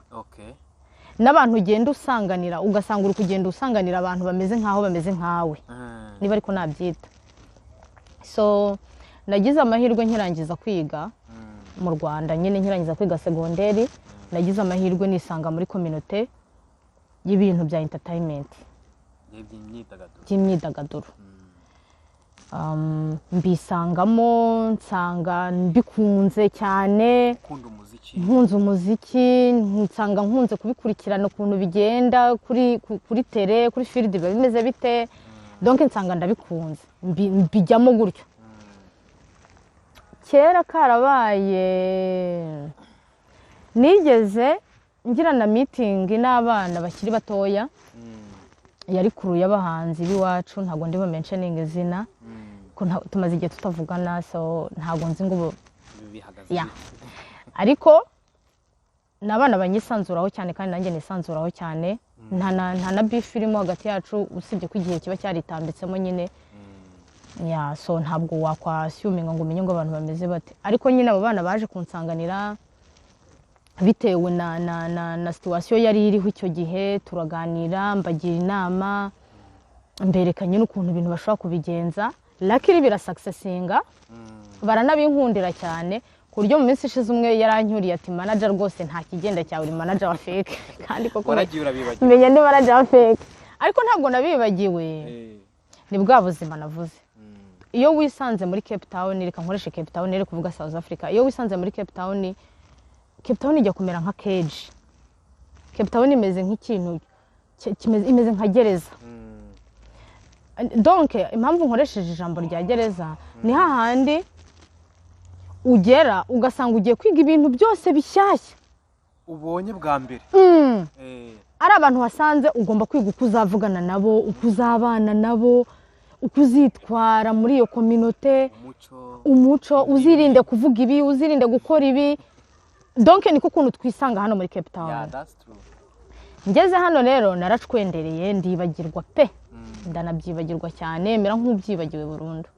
n'abantu ugenda usanganira, ugasanga uri kugenda usanganira abantu bameze nkaho bameze nkawe, niba ariko nabyita. So nagize amahirwe nkirangiza kwiga mu Rwanda nyine, nkirangiza kwiga segonderi, nagize amahirwe nisanga muri communauté y'ibintu bya entertainment, by'imyidagaduro. By'imyidagaduro. Mbisangamo, nsanga mbikunze cyane. Ukunda umuziki. Nkunze umuziki, nsanga nkunze kubikurikirana ukuntu bigenda kuri terrain, kuri field biba bimeze bite. Donc nsanga ndabikunze, mbijyamo gutyo. Kera karabaye nigeze ngira na meeting n'abana bakiri batoya, yari crew y'abahanzi b'iwacu. Ntabwo ndi bumentioninge izina, ko tumaze igihe tutavugana, so ntabwo nzi ngo Ibi bihagaze bite? Ariko ni abana banyisanzuraho cyane, kandi nanjye nisanzuraho cyane. Nta na beef irimo hagati yacu, usibye ko igihe kiba cyaritambitsemo nyine. Yeah, so ntabwo wakwassuminga ngo umenye ngo abantu bameze bate. Ariko nyine abo bana baje kunsanganira bitewe na situation yari iriho icyo gihe, turaganira, mbagira inama, mbereka nyine ukuntu ibintu bashobora kubigenza. Luckily birasuccessinga, baranabinkundira cyane, ku buryo mu minsi ishize umwe yarancyuriye ati: "Manager rwose nta kigenda cyawe, uri manager wa fake." Kandi koko Waragiye urabibagiwe. menya ndi manager wa fake, ariko ntabwo nabibagiwe. Ni bwa buzima navuze. Iyo wisanze muri Cape Town, reka nkoreshe Cape Town rero kuvuga South Africa, iyo wisanze muri Cape Town, Cape Town ijya kumera nka cage. Cape Town imeze nk'ikintu imeze nka gereza. Donc impamvu nkoresheje ijambo rya gereza ni hahandi ugera ugasanga ugiye kwiga ibintu byose bishyashya ubonye bwa mbere. Ari abantu wasanze, ugomba kwiga uko uzavugana nabo, uko uzabana nabo, uko uzitwara muri iyo communauté. Umuco. Umuco, uzirinde kuvuga ibi, uzirinde gukora ibi. Donc niko ukuntu twisanga hano muri Cape Town. Yeah, that's true. Ngeze hano rero naracwendereye, ndibagirwa pe, ndanabyibagirwa cyane, mera nk'ubyibagiwe burundu.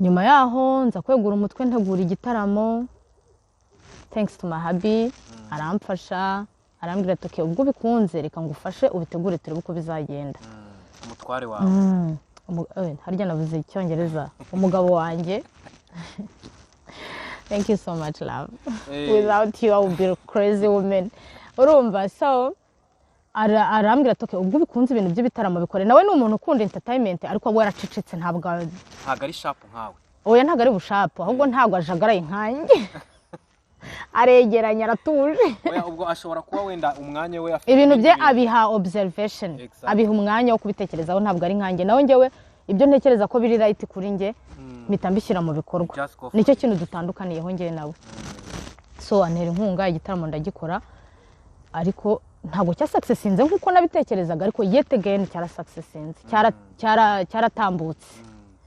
Nyuma yaho nza kwegura umutwe, ntegura igitaramo. Thanks to my hubby, aramfasha, arambwira ati: "Okay, ubwo ubikunze reka ngufashe ubitegure, turebe uko bizagenda." Umutwaro. Umutware wawe. Harya navuze Icyongereza? Umugabo wanjye. Thank you so much, love. Without you I would be a crazy woman. Urumva, so arambwira ati: "Okay, ubwo ubikunze ibintu by'ibitaramo, bikore." Nawe ni umuntu ukunda entertainment, ariko we yaracecetse, ntabwo Ntabwo ari sharp nkawe. Oya, ntabwo ari busharp, ahubwo ntabwo ajagaraye nkanjye, aregeranya, aratuje. Oya, ubwo ashobora kuba wenda umwanya we afite Ibintu bye ibindi bintu. abiha observation. Abiha umwanya wo kubitekerezaho, ntabwo ari nkanjye. Nawe njyewe ibyo ntekereza ko biri right kuri njye, mpita mbishyira mu bikorwa. Just go for Nicyo it. kintu dutandukaniyeho njye nawe. So antera inkunga, igitaramo ndagikora, ariko ntabwo cyasuccessinze nk'uko nabitekerezaga, ariko yet again cyarasuccessinze, cyaratambutse.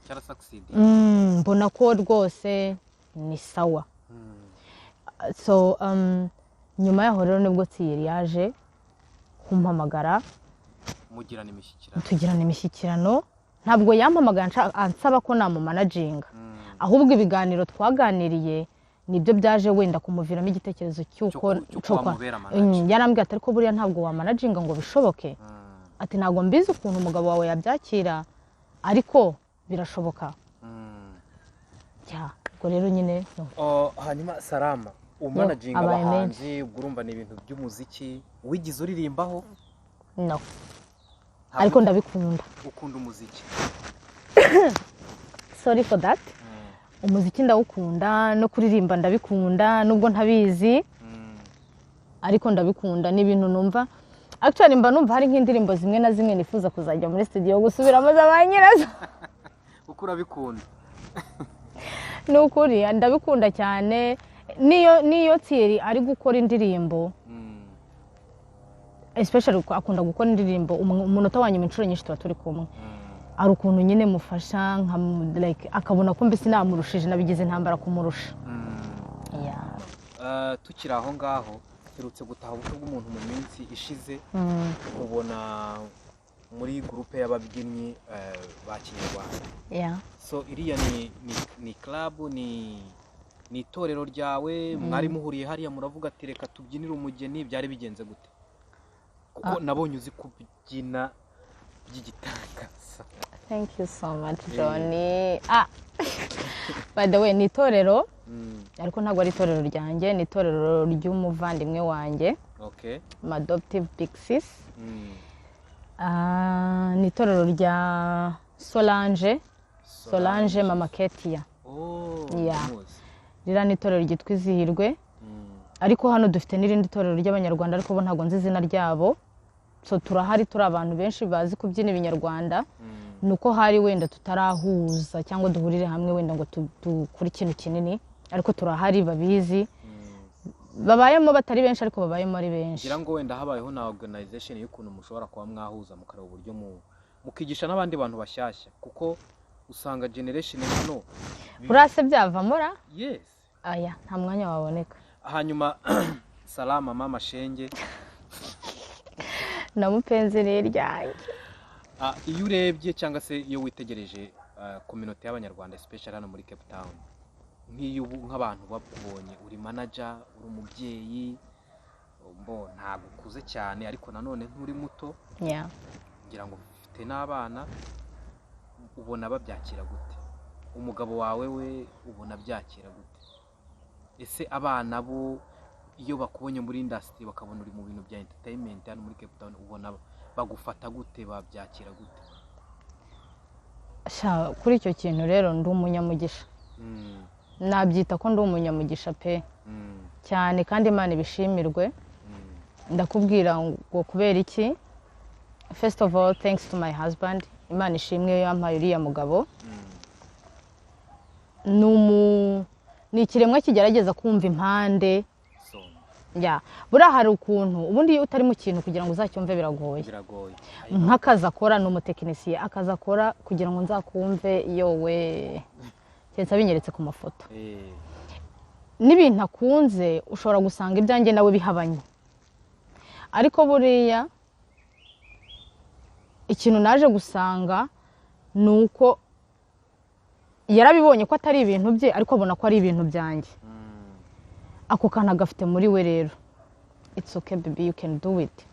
Cyarasucceed. Mbona ko rwose ni sawa. So nyuma yaho rero nibwo Thierry yaje kumpamagara. Mugirana imishyikirano. Tugirana imishyikirano. Ntabwo yampamagara ansaba ko namumanaginga, ahubwo ibiganiro twaganiriye nibyo byaje wenda kumuviramo igitekerezo cy'uko Cy'uko wamubera manager. Yarambwiye ati: "Ariko buriya ntabwo wamanaginga ngo bishoboke." Ati: "Ntabwo mbizi ukuntu umugabo wawe yabyakira, ariko birashoboka." Ya, ubwo rero nyine no. Oh, hanyuma Salama, umanaginga Abaye abahanzi, ubwo urumva ni ibintu by'umuziki wigize uririmbaho? No. Ntabwo? Ariko ndabikunda. Ukunda umuziki. Sorry for that. Umuziki ndawukunda, no kuririmba ndabikunda, nubwo ntabizi, ariko ndabikunda. Ni ibintu numva, actually mba numva hari nk'indirimbo zimwe na zimwe nifuza kuzajya muri studio gusubiramo za ba nyirazo. Kuko urabikunda. Ni ukuri ndabikunda cyane. Niyo Thierry ari gukora indirimbo, especially ko akunda gukora indirimbo umunota wa nyuma, inshuro nyinshi tuba turi kumwe, hari ukuntu nyine mufasha nka like akabona ko mbese namurushije, nabigize intambara kumurusha. Yeah. Tukiri aho ngaho, mperutse gutaha ubukwe bw'umuntu mu minsi ishize, mubona muri groupe y'ababyinnyi ba kinyarwanda. So iriya ni club, ni itorero ryawe? Mwari muhuriye hariya muravuga ati: "Reka tubyinire umugeni"? Byari bigenze gute? Kuko nabonye uzi kubyina by'igitangaza. Thank you so much, Johnny. Ah, by the way, ni itorero, ariko ntabwo ari itorero ryanjye, ni itorero ry'umuvandimwe wanjye, my adoptive big sis. Ah, ni itorero rya Solange, Solange Mama Ketia. Oh. Yeah. Ndamuzi. Ririya ni itorero ryitwa Izihirwe. Ariko hano dufite n'irindi torero ry'Abanyarwanda, ariko bo ntabwo nzi izina ryabo. So turahari, turi abantu benshi bazi kubyina ibinyarwanda. Ni uko hari wenda tutarahuza cyangwa duhurire hamwe wenda ngo dukore ikintu kinini, ariko turahari babizi, babayemo batari benshi, ariko babayemo ari benshi. Ngira ngo wenda habayeho na organization y'ukuntu mushobora kuba mwahuza, mukareba uburyo mukigisha n'abandi bantu bashyashya, kuko usanga generation hano Burase byavamo ra? Yes. Aya, nta mwanya waboneka. Hanyuma Salama, mama shenge, Na mupenzi ni iryanjye. Ah, iyo urebye cyangwa se iyo witegereje community y'Abanyarwanda, especially hano muri Cape Town, nk'iyo ubu nk'abantu bakubonye uri manager, uri umubyeyi, mbo ntabwo ukuze cyane ariko nanone nturi muto, ngira ngo ufite n'abana, ubona babyakira gute? Umugabo wawe we ubona byakira gute? Ese abana bo iyo bakubonye muri industry, bakabona uri mu bintu bya entertainment hano muri Cape Town, ubona bagufata gute, babyakira gute? Sha, kuri icyo kintu rero ndi umunyamugisha. Nabyita ko ndi umunyamugisha pe, cyane, kandi Imana ibishimirwe. Ndakubwira ngo kubera iki? First of all, thanks to my husband. Imana ishimwe iyo yampaye uriya mugabo. Ni ikiremwa kigerageza kumva impande. So Ya, buriya hari ukuntu ubundi iyo utari mu kintu, kugira ngo uzacyumve biragoye. Biragoye. Nk'akazi akora, ni umutekinisiye, akazi akora kugira ngo nzakumve, yowe, keretse abinyeretse ku mafoto. N'ibintu akunze ushobora gusanga ibyanjye nawe bihabanye, ariko buriya ikintu naje gusanga ni uko yarabibonye ko atari ibintu bye, ariko abona ko ari ibintu byanjye. Ako kantu agafite muri we rero: "It's okay baby, you can do it,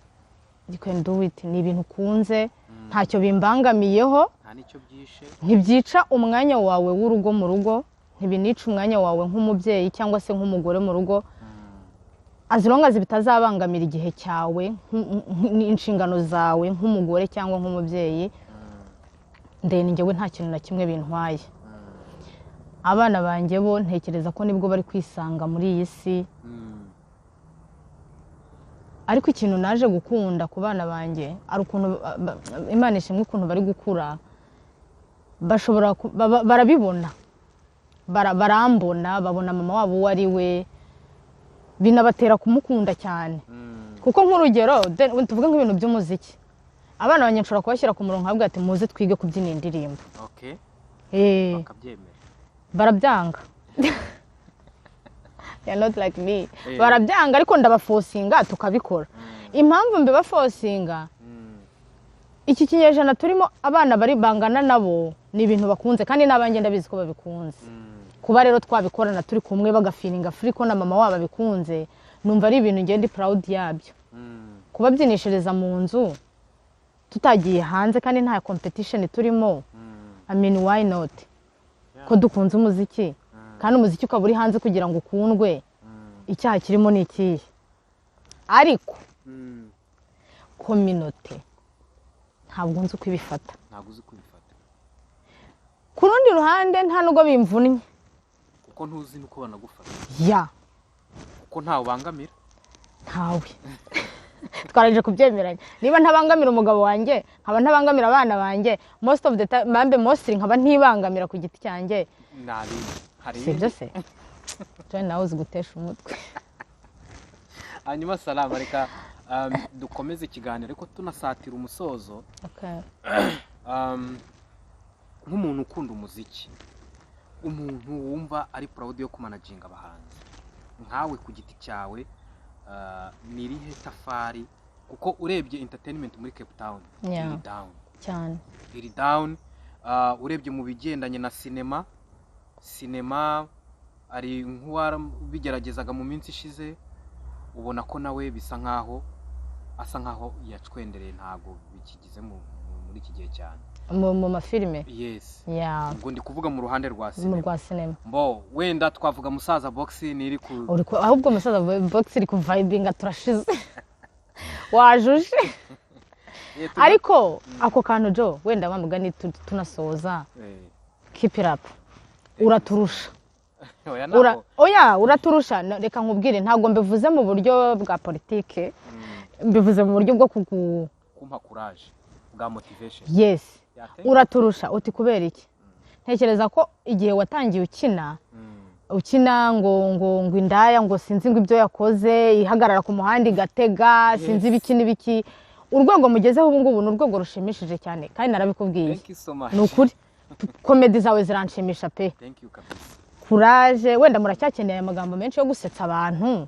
you can do it." Ni ibintu ukunze. Ntacyo bimbangamiyeho. Nta n'icyo byishe. Ntibyica umwanya wawe w'urugo mu rugo, ntibinica umwanya wawe nk'umubyeyi cyangwa se nk'umugore mu rugo, as long as bitazabangamira igihe cyawe n'inshingano zawe nk'umugore cyangwa nk'umubyeyi. Then njyewe nta kintu na kimwe bintwaye. Abana banjye bo ntekereza ko nibwo bari kwisanga muri iyi si. Ariko ikintu naje gukunda ku bana banjye ari ukuntu Imana ishimwe ukuntu bari gukura, bashobora barabibona. Barambona, babona mama wabo uwo ari we, binabatera kumukunda cyane. Kuko nk'urugero, tuvuge nk'ibintu by'umuziki, abana banjye nshobora kubashyira ku murongo nkavuga ati: "Muze twige kubyina indirimbo." Bakabyemera? Barabyanga, they are not like me. Barabyanga, ariko ndabaforcinga tukabikora. Impamvu mbibaforcinga, iki kinyejana turimo, abana bari bangana nabo ni ibintu bakunze, kandi n'abanjye ndabizi ko babikunze. Kuba rero twabikorana turi kumwe, bagafeelinga free ko na mama wabo abikunze, numva ari ibintu ngenda proud yabyo. Kubabyinishiriza mu nzu tutagiye hanze kandi nta competition turimo, I mean, why not? Ko dukunze umuziki, kandi umuziki ukaba uri hanze kugira ngo ukundwe, icyaha kirimo ni ikihe? Ariko communauté ntabwo nzi uko ibifata. Ntabwo uzi kubifata. Ku rundi ruhande, nta nubwo bimvunnye. Kuko ntuzi n'uko banagufata. Ya. Kuko ntawe ubangamira. Ntawe, twarangije kubyemeranya. Niba ntabangamira umugabo wanjye, nkaba ntabangamira abana banjye, most of the time, mbambe mostly nkaba ntibangamira ku giti cyanjye. Nta bindi hari. Si ibyo se John, nawe uzi gutesha umutwe. Hanyuma Salama, reka dukomeze ikiganiro ariko tunasatira umusozo. Nk'umuntu ukunda umuziki, umuntu wumva ari proud yo kumanaginga abahanzi nkawe ku giti cyawe, ni irihe tafari? Kuko urebye entertainment muri Cape Town iri down. Cyane. Iri down. Urebye mu bigendanye na sinema, sinema ari nk'uwarabigeragezaga mu minsi ishize, ubona ko nawe bisa nkaho asa nkaho yacwendereye, ntabwo bikigize muri iki gihe cyane. Mu mafilime? Yes. Yeah. Ubwo ndi kuvuga mu ruhande rwa Mu sinema. rwa sinema. Mbo wenda twavuga Musaza Box niri ku Ahubwo Musaza Box iri kuvibinga, turashize, wajuje. Ariko ako kantu jo, wenda wa mugani tunasoza, keep it up, uraturusha. Oya, ntabwo. Oya, uraturusha. Reka nkubwire, ntabwo mbivuze mu buryo bwa politike, mbivuze mu buryo bwo kugu Kumpa courage bwa motivation. Yes. Yeah, thank you. Uraturusha. Uti kubera iki? Ntekereza ko igihe watangiye ukina, ukina ngo indaya, ngo sinzi ngo ibyo yakoze, ihagarara ku muhanda igatega, sinzi ibiki n'ibiki, urwego mugezeho ubu ngubu ni urwego rushimishije cyane, kandi narabikubwiye. Thank you so much. Ni ukuri, comedy zawe ziranshimisha pe. Thank you kabisa. Courage. Wenda muracyakeneye aya magambo menshi yo gusetsa abantu,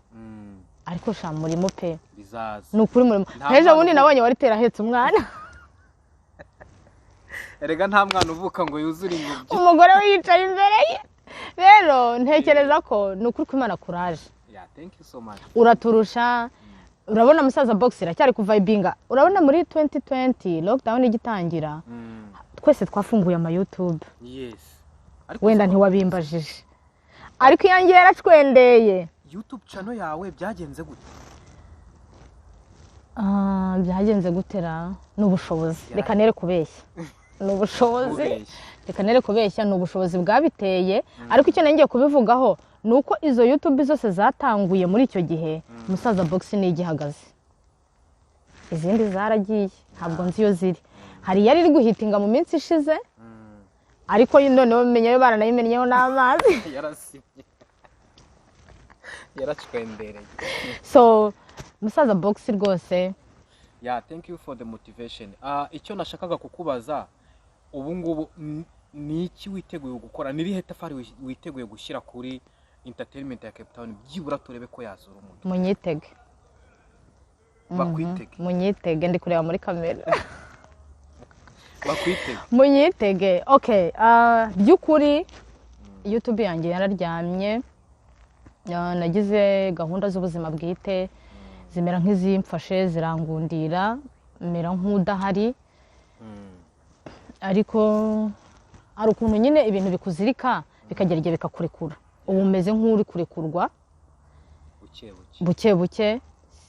ariko sha murimo pe. Bizaza. Ni ukuri murimo. Nta Nk'ejo mwana bundi nabonye wari ahetse umwana. Erega nta mwana uvuka ngo yuzure ingobyi. Umugore we yicaye imbere ye. Rero ntekereza ko ni ukuri kw'Imana, courage. Yeah, thank you so much. Uraturusha. Urabona Musaza Box iracyari kuvibinga. Urabona muri 2020 lockdown igitangira, twese twafunguye ama YouTube. Yes, ariko Wenda ntiwabimbajije, ariko iyanjye yaracwendeye. YouTube channel yawe byagenze gute? Ah, byagenze gutera ni ubushobozi. Reka nere kubeshya, ni ubushobozi. Ubeshya. Reka nere kubeshya, ni ubushobozi bwabiteye. Ariko icyo ngiye kubivugaho ni uko izo YouTube zose zatanguye muri icyo gihe, Musaza Box niyo igihagaze, izindi zaragiye, ntabwo nzi iyo ziri. Hari iyari iri guhitinga mu minsi ishize, ariko noneho menya yo baranayimennyeho n'amazi. Yarasibye, yaracwendereye. So Musaza Box rwose. Yeah, thank you for the motivation. Icyo nashakaga kukubaza ubu ngubu, ni iki witeguye gukora? Ni irihe tafari witeguye gushyira kuri entertainment ya Cape Town, byibura turebe ko yazura umuntu? Munyitege. Bakwitege. Munyitege, ndi kureba muri kamera. Bakwitege. Munyitege. Okay, by'ukuri YouTube yanjye yararyamye. Nagize gahunda z'ubuzima bwite zimera nk'izimfashe, zirangundira, mera nk'udahari. Ariko hari ukuntu nyine ibintu bikuzirika, bikagera igihe bikakurekura. Ubu umeze nk'uri kurekurwa buke buke. Buke buke.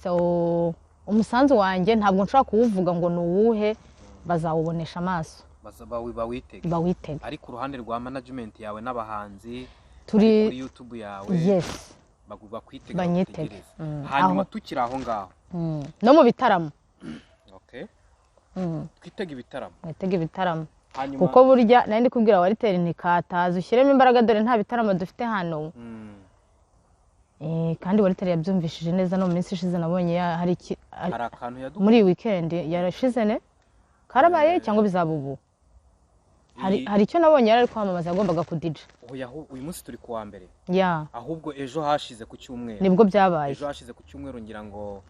So umusanzu wanjye ntabwo nshobora kuwuvuga ngo ni uwuhe, bazawubonesha amaso. Bawitege. Bawitege. Ariko uruhande rwa management yawe n'abahanzi turi bari kuri YouTube yawe Yes. bakwitega, Banyitege. bagutegereze. Hanyuma Aho. tukiri aho ngaho, No mu bitaramo. Okay, twitege ibitaramo. Mwitege ibitaramo. Hanyuma Kuko burya nari ndi kubwira Wariteri, ntikataza ushyiremo imbaraga, dore nta bitaramo dufite hano. Kandi Wariteri yabyumvishije neza. No mu minsi ishize nabonye hari Hari akantu yaduha. Muri iyi weekend yarashize ne karabaye cyangwa bizaba ubu, hari hari icyo nabonye yari ari kwamamaza, yagombaga kudija. Oya, uyu munsi turi kuwa mbere. Ya. Ahubwo ejo hashize ku cyumweru. Nibwo byabaye. Ejo hashize ku cyumweru, ngira ngo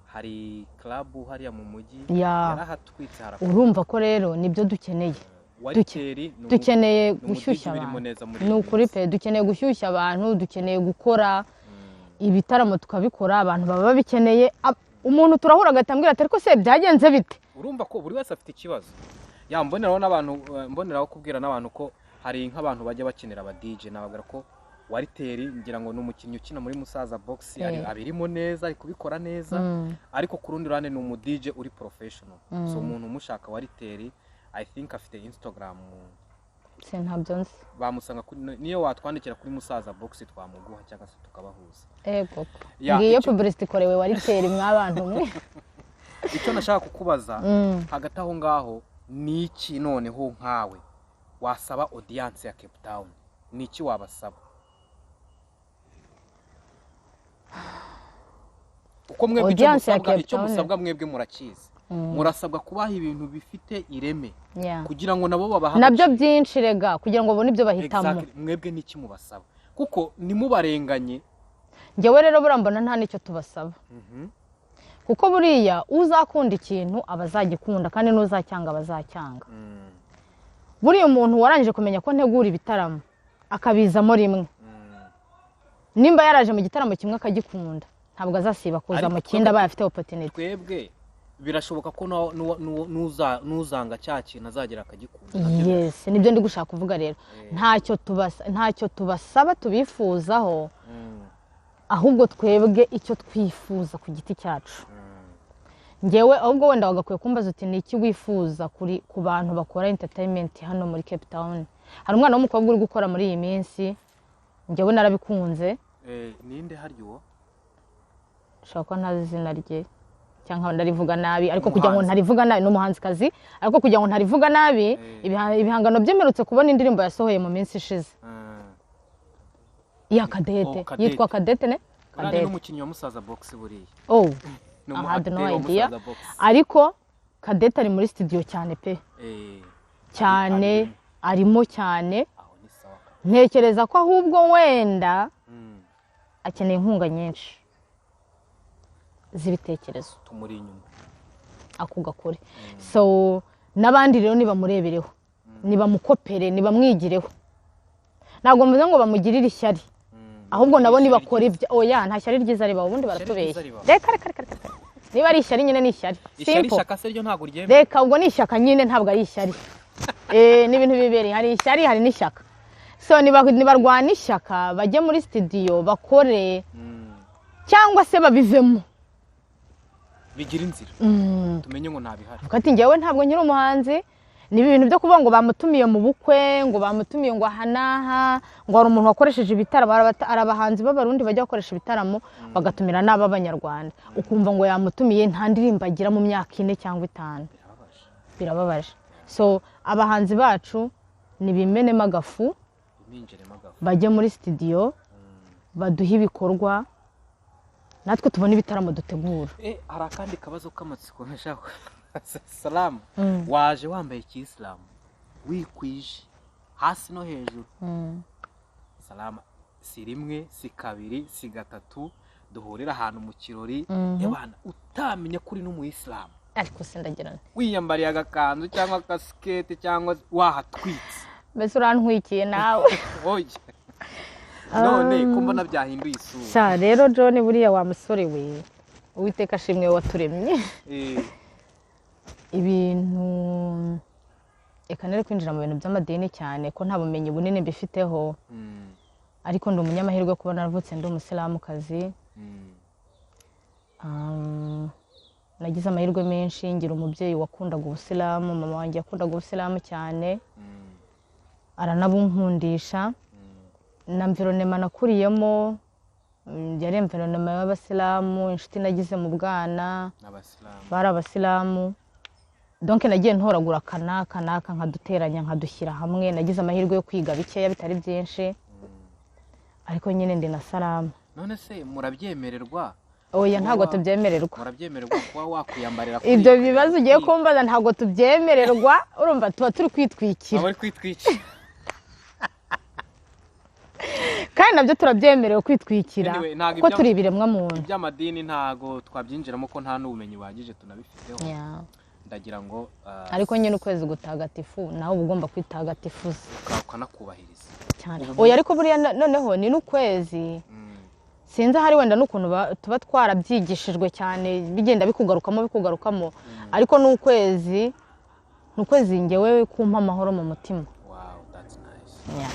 hari club hariya mu mujyi, yarahatwitse harakora. Urumva ko rero nibyo dukeneye. Wariteri ni Dukeneye ni gushyushya umudigi ubirimo abantu. neza muri Ni iyi ukuri minsi. pe, dukeneye gushyushya abantu, dukeneye gukora ibitaramo, tukabikora, abantu baba babikeneye. Umuntu turahura agahita ambwira ati: "Ariko se byagenze bite?" Urumva ko buri wese afite ikibazo. Ya, mboneraho n'abantu, mboneraho kubwira n'abantu ko hari nk'abantu bajya bakenera aba DJ. Nababwira ko Wariteri, ngira ngo ni umukinnyi ukina muri Musaza Box, abirimo neza, ari kubikora neza, ariko ku rundi ruhande ni umu DJ uri professional. So umuntu umushaka, Wariteri, I think afite Instagram. Se ntabyo nzi. Bamusanga kuri, niyo watwandikira kuri Musaza Box twamuguha cyangwa se tukabahuza. Ego. Ya, ngiyo publicity ikorewe Wariteri, mwabantu mwe. Icyo nashaka kukubaza hagati aho ngaho ni iki? Noneho nkawe wasaba audience ya Cape Town, ni iki wabasaba? Kuko mwebwe icyo Audience ya musabwa, Cape icyo Town. musabwa mwebwe murakizi. Murasabwa kubaha ibintu bifite ireme kugira ngo nabo babahe Nabyo agaciro. byinshi rega, kugira ngo babone ibyo bahitamo. Exactly. Mwebwe n'iki mubasaba? Kuko ntimubarenganye. Njyewe rero buriya mbona nta n'icyo tubasaba, kuko buriya uzakunda ikintu aba azagikunda, kandi n'uzacyanga aba azacyanga. Buriya umuntu warangije kumenya ko ntegura ibitaramo akabizamo rimwe, nimba yaraje mu gitaramo kimwe akagikunda, ntabwo azasiba kuza Ariko mu kindi abaye afite opportunity. Twebwe birashoboka ko n'uzanga cya kintu azagera akagikunda. Nabyo Yes, nibyo ndi gushaka kuvuga rero. Ntacyo tubasaba, tubifuzaho, ahubwo twebwe icyo twifuza ku giti cyacu, ngewe ahubwo wenda wagakwiye kumbaza uti: "Ni iki wifuza ku bantu bakora entertainment hano muri Cape Town?" Hari umwana w'umukobwa uri gukora muri iyi minsi, ngewe narabikunze. Ninde harya uwo? Nshobora kuba ntazi izina rye cyangwa ndarivuga nabi, ariko kugira ngo Umuhanzi. ntarivuga nabi, ni umuhanzikazi, ariko kugira ngo ntarivuga nabi, ibihangano bye, mperutse kubona indirimbo yasohoye mu minsi ishize ya Kadete. Oh, Kadete. Yitwa Kadete ne Uriya ni Kadete. n'umukinnyi wa Musaza Box buriya. Oh. Ni I had no umu acteur wa idea. Musaza Box. Ariko Kadete ari muri studio cyane pe, cyane, arimo cyane. Aho ni sawa. Ntekereza ko ahubwo wenda akeneye inkunga nyinshi z'ibitekerezo. Tumuri inyuma. Ako gakore. So n'abandi rero nibamurebereho, nibamukopere, nibamwigireho. Ntabwo mvuze ngo bamugirire ishyari, ahubwo nabo Ishyari nibakora ryiza. ibyo. Oya, nta shyari ryiza ribaho ubundi. Ishyari Baratubeshya. ryiza ribaho. Reka reka reka reka. Niba ari ishyari nyine ni ishyari. Ishyari. Simple. Ishyaka se ryo ntabwo ryemewe. Reka, ubwo ni ishyaka nyine, ntabwo ari ishyari. Ni ibintu bibiri, hari ishyari, hari n'ishyaka. So nibarwana ishyaka, bajye muri studio bakore, cyangwa se babivemo. Bigira inzira, tumenye ngo ntabihari. Avuga ati: "Njyewe ntabwo nkiri umuhanzi." Ni ibintu byo kuvuga ngo bamutumiye mu bukwe, ngo bamutumiye ngo aha n'aha, ngo hari umuntu wakoresheje ibitaramo. Hari abahanzi b'Abarundi bajya bakoresha ibitaramo bagatumira n'ab'Abanyarwanda, ukumva ngo yamutumiye, nta ndirimbo agira mu myaka 4 cyangwa 5. Birababaje. Birababaje. So abahanzi bacu nibimenemo agafu, Biminjiremo agafu. bajye muri studio, baduhe ibikorwa, natwe tubone ibitaramo dutegura. Hari akandi kabazo k'amatsiko nashaka. Salamu, waje wambaye ikisilamu, wikwije hasi no hejuru. Salama, si rimwe, si kabiri, si gatatu duhurira ahantu mu kirori, ebana utamenya ko uri n'umuyisilamu. Ariko sindagirana. Wiyambariye agakanzu cyangwa akasiketi cyangwa wahatwitse. Mbese urantwikiye nawe? Oya, none ko mbona byahinduye isura? Sha rero John, buriya wa musore we, Uwiteka ashimwe waturemye. Ibintu, reka nere kwinjira mu bintu by'amadini cyane ko nta bumenyi bunini mbifiteho, ariko ndi umunyamahirwe kuba naravutse ndi umusilamukazi. Nagize amahirwe menshi, ngira umubyeyi wakundaga ubusilamu. Mama wanjye yakundaga ubusilamu cyane, aranabunkundisha. Na environnement nakuriyemo yari environnement y'abasilamu. Inshuti nagize mu bwana n'abasilamu. Bari abasilamu. Donc nagiye ntoragura aka n'aka n'aka, nkaduteranya, nkadushyira hamwe. Nagize amahirwe yo kwiga bikeya bitari byinshi, ariko nyine ndi na salamu. None se murabyemererwa? Oya, ntabwo Kuba tubyemererwa. Murabyemererwa kuba wakwiyambarira Ibyo bibazo ugiye kumbaza, ntabwo tubyemererwa. Urumva tuba turi kwitwikira. Aba ari kwitwikira. Kandi nabyo turabyemerewe kwitwikira, Anyway, ntabwo kuko turi ibiremwa muntu. Iby'amadini ntago twabyinjiramo ko nta n'ubumenyi buhagije tunabifiteho. Ndagira ngo Ariko nyine ukwezi gutagatifu nawe uba ugomba kwitagatifuza. Ukanakubahiriza. Cyane. Oya, ariko buriya noneho ni n'ukwezi, sinzi ahari wenda n'ukuntu tuba twarabyigishijwe cyane, bigenda bikugarukamo bikugarukamo, ariko n'ukwezi ni ukwezi ngewe kumpa amahoro mu mutima. Wow, that's nice.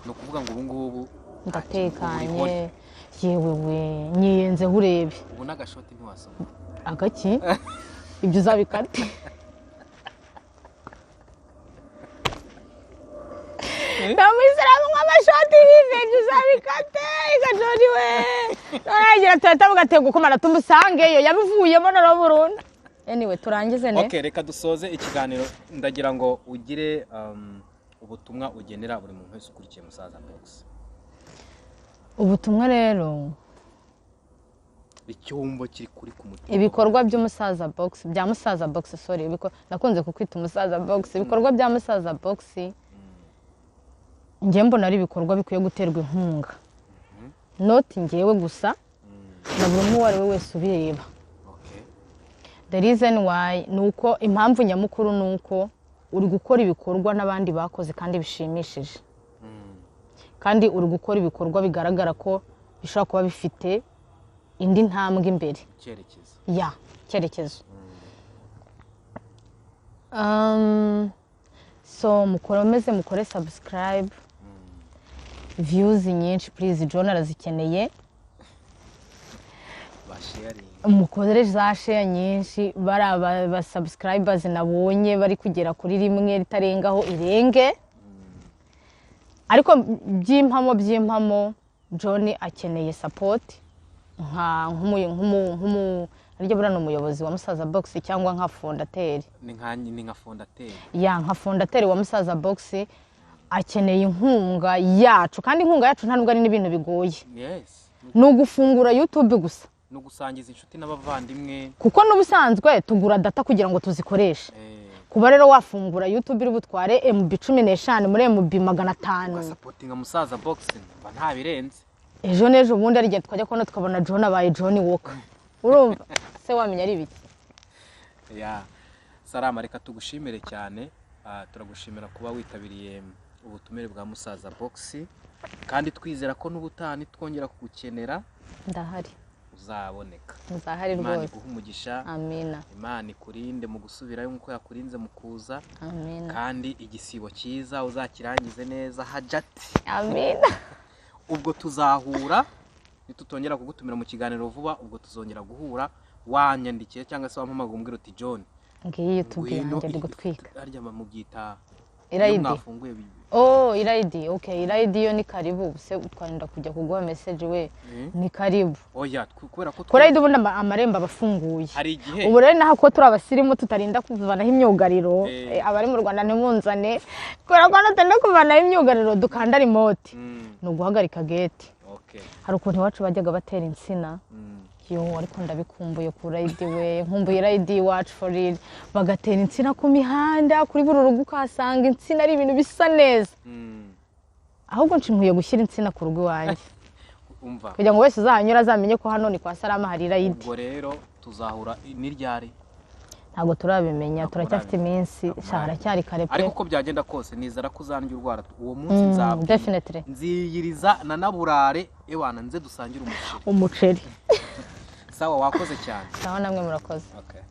Ni ukuvuga ngo ubu ngubu nta kintu, ubu Ndatekanye. uri. Yewe we, nyiyenzeho urebe. Ubu n'agashoti ntiwasoma. Agaki? Ibyo uzabikate. Nta muyisilamu nk'amashoti bive, ibyo uzabikate. Igajori we, norangira tuhita mugatega uko tumusangeyo yabivuyemo noneho burundu. Anyway, turangize ne. Okay, reka dusoze ikiganiro. Ndagira ngo ugire ubutumwa ugenera buri muntu wese ukurikiye Musaza Box. Ubutumwa rero, Icyumba kiri kuri ku mutima. Ibikorwa by'umusaza Box, bya Musaza Box, sorry, nakunze kukwita umusaza Box. Ibikorwa bya Musaza Box njye mbona ari ibikorwa bikwiye guterwa inkunga, not njyewe gusa, na buri umwe uwo ari we wese ubireba. The reason why ni uko, impamvu nyamukuru ni uko uri gukora ibikorwa n'abandi bakoze kandi bishimishije, kandi uri gukora ibikorwa bigaragara ko bishobora kuba bifite indi ntambwe imbere. Icyerekezo. Ya cyerekezo. So mukomeze mukore subscribe, views nyinshi please, John arazikeneye. Basharinga. Mukore za share nyinshi. Bari aba subscribers nabonye bari kugera kuri rimwe ritarengaho irenge, ariko by'impamo by'impamo John akeneye support nka nk'umu aryo buriya ni umuyobozi wa Musaza Box cyangwa nka fondateur. Ni nka fondateur. Ya, nka fondateur wa Musaza Box akeneye inkunga yacu, kandi inkunga yacu nta nubwo ari n'ibintu bigoye. Ni ugufungura YouTube gusa. No gusangiza inshuti n'abavandimwe. Kuko n'ubusanzwe tugura data kugira ngo tuzikoreshe. Kuba rero wafungura YouTube iri butware MB 15 muri MB 500, Ugasupportinga Musaza Box, mba nta birenze. Ejo n'ejo bundi ari igihe twajya kubona tukabona John abaye John Walker. Urumva se wamenya ari ibiki? Ya Salama, reka tugushimire cyane. Turagushimira kuba witabiriye ubutumire bwa Musaza Box, kandi twizera ko n'ubutaha nitwongera kugukenera Ndahari. uzaboneka. Nzahari Imana rwose. iguhe umugisha. Amina. Imana ikurinde mu gusubirayo nk'uko yakurinze mu kuza. Amina. Kandi igisibo cyiza uzakirangize neza hajati. Amina. Ubwo tuzahura nitutongera kugutumira mu kiganiro vuba, ubwo tuzongera guhura wanyandikiye cyangwa se wampamagaye umbwira uti: "John, Ngiyi YouTube ngwino." yanjye ndi gutwika. Harya mubyita iyo Irayidi. mwafunguye Oh, irayidi, okay, irayidi yo ni karibu. Se twarinda kujya kuguha message we? Ni karibu. Oya, kubera ko Kuri irayidi ubundi amarembo aba afunguye. Hari igihe Ubu rero naho ko turi abasirimu tutarinda kuvanaho imyugariro, abari mu Rwanda ntimunzane, kubera ko hano tutarinda kuvanaho imyugariro, dukanda remote, ni uguhagarika gate. Hari ukuntu iwacu bajyaga batera insina. Yo, ariko ndabikumbuye ku rayidi we, nkumbuye rayidi iwacu for real. Bagatera insina ku mihanda, kuri buri rugo ukahasanga insina, ari ibintu bisa neza. Ahubwo nkwiye gushyira insina ku rugo iwanjye Umva, kugira ngo wese uzahanyura azamenye ko hano ni kwa Salama, hari rayidi. Ubwo rero tuzahura n'iryari? Ntabwo turabimenya. Ntabwo Turacyafite iminsi. Ntabwo Sha, haracyari kare pe. Ariko uko byagenda kose nizera ko uzandya urwara uwo munsi. Nzabwira Definitely. nziyiriza na naburare, ewana, nze dusangire umuceri. Umuceri. Sawa, wakoze cyane. Sawa, namwe murakoze. Okay.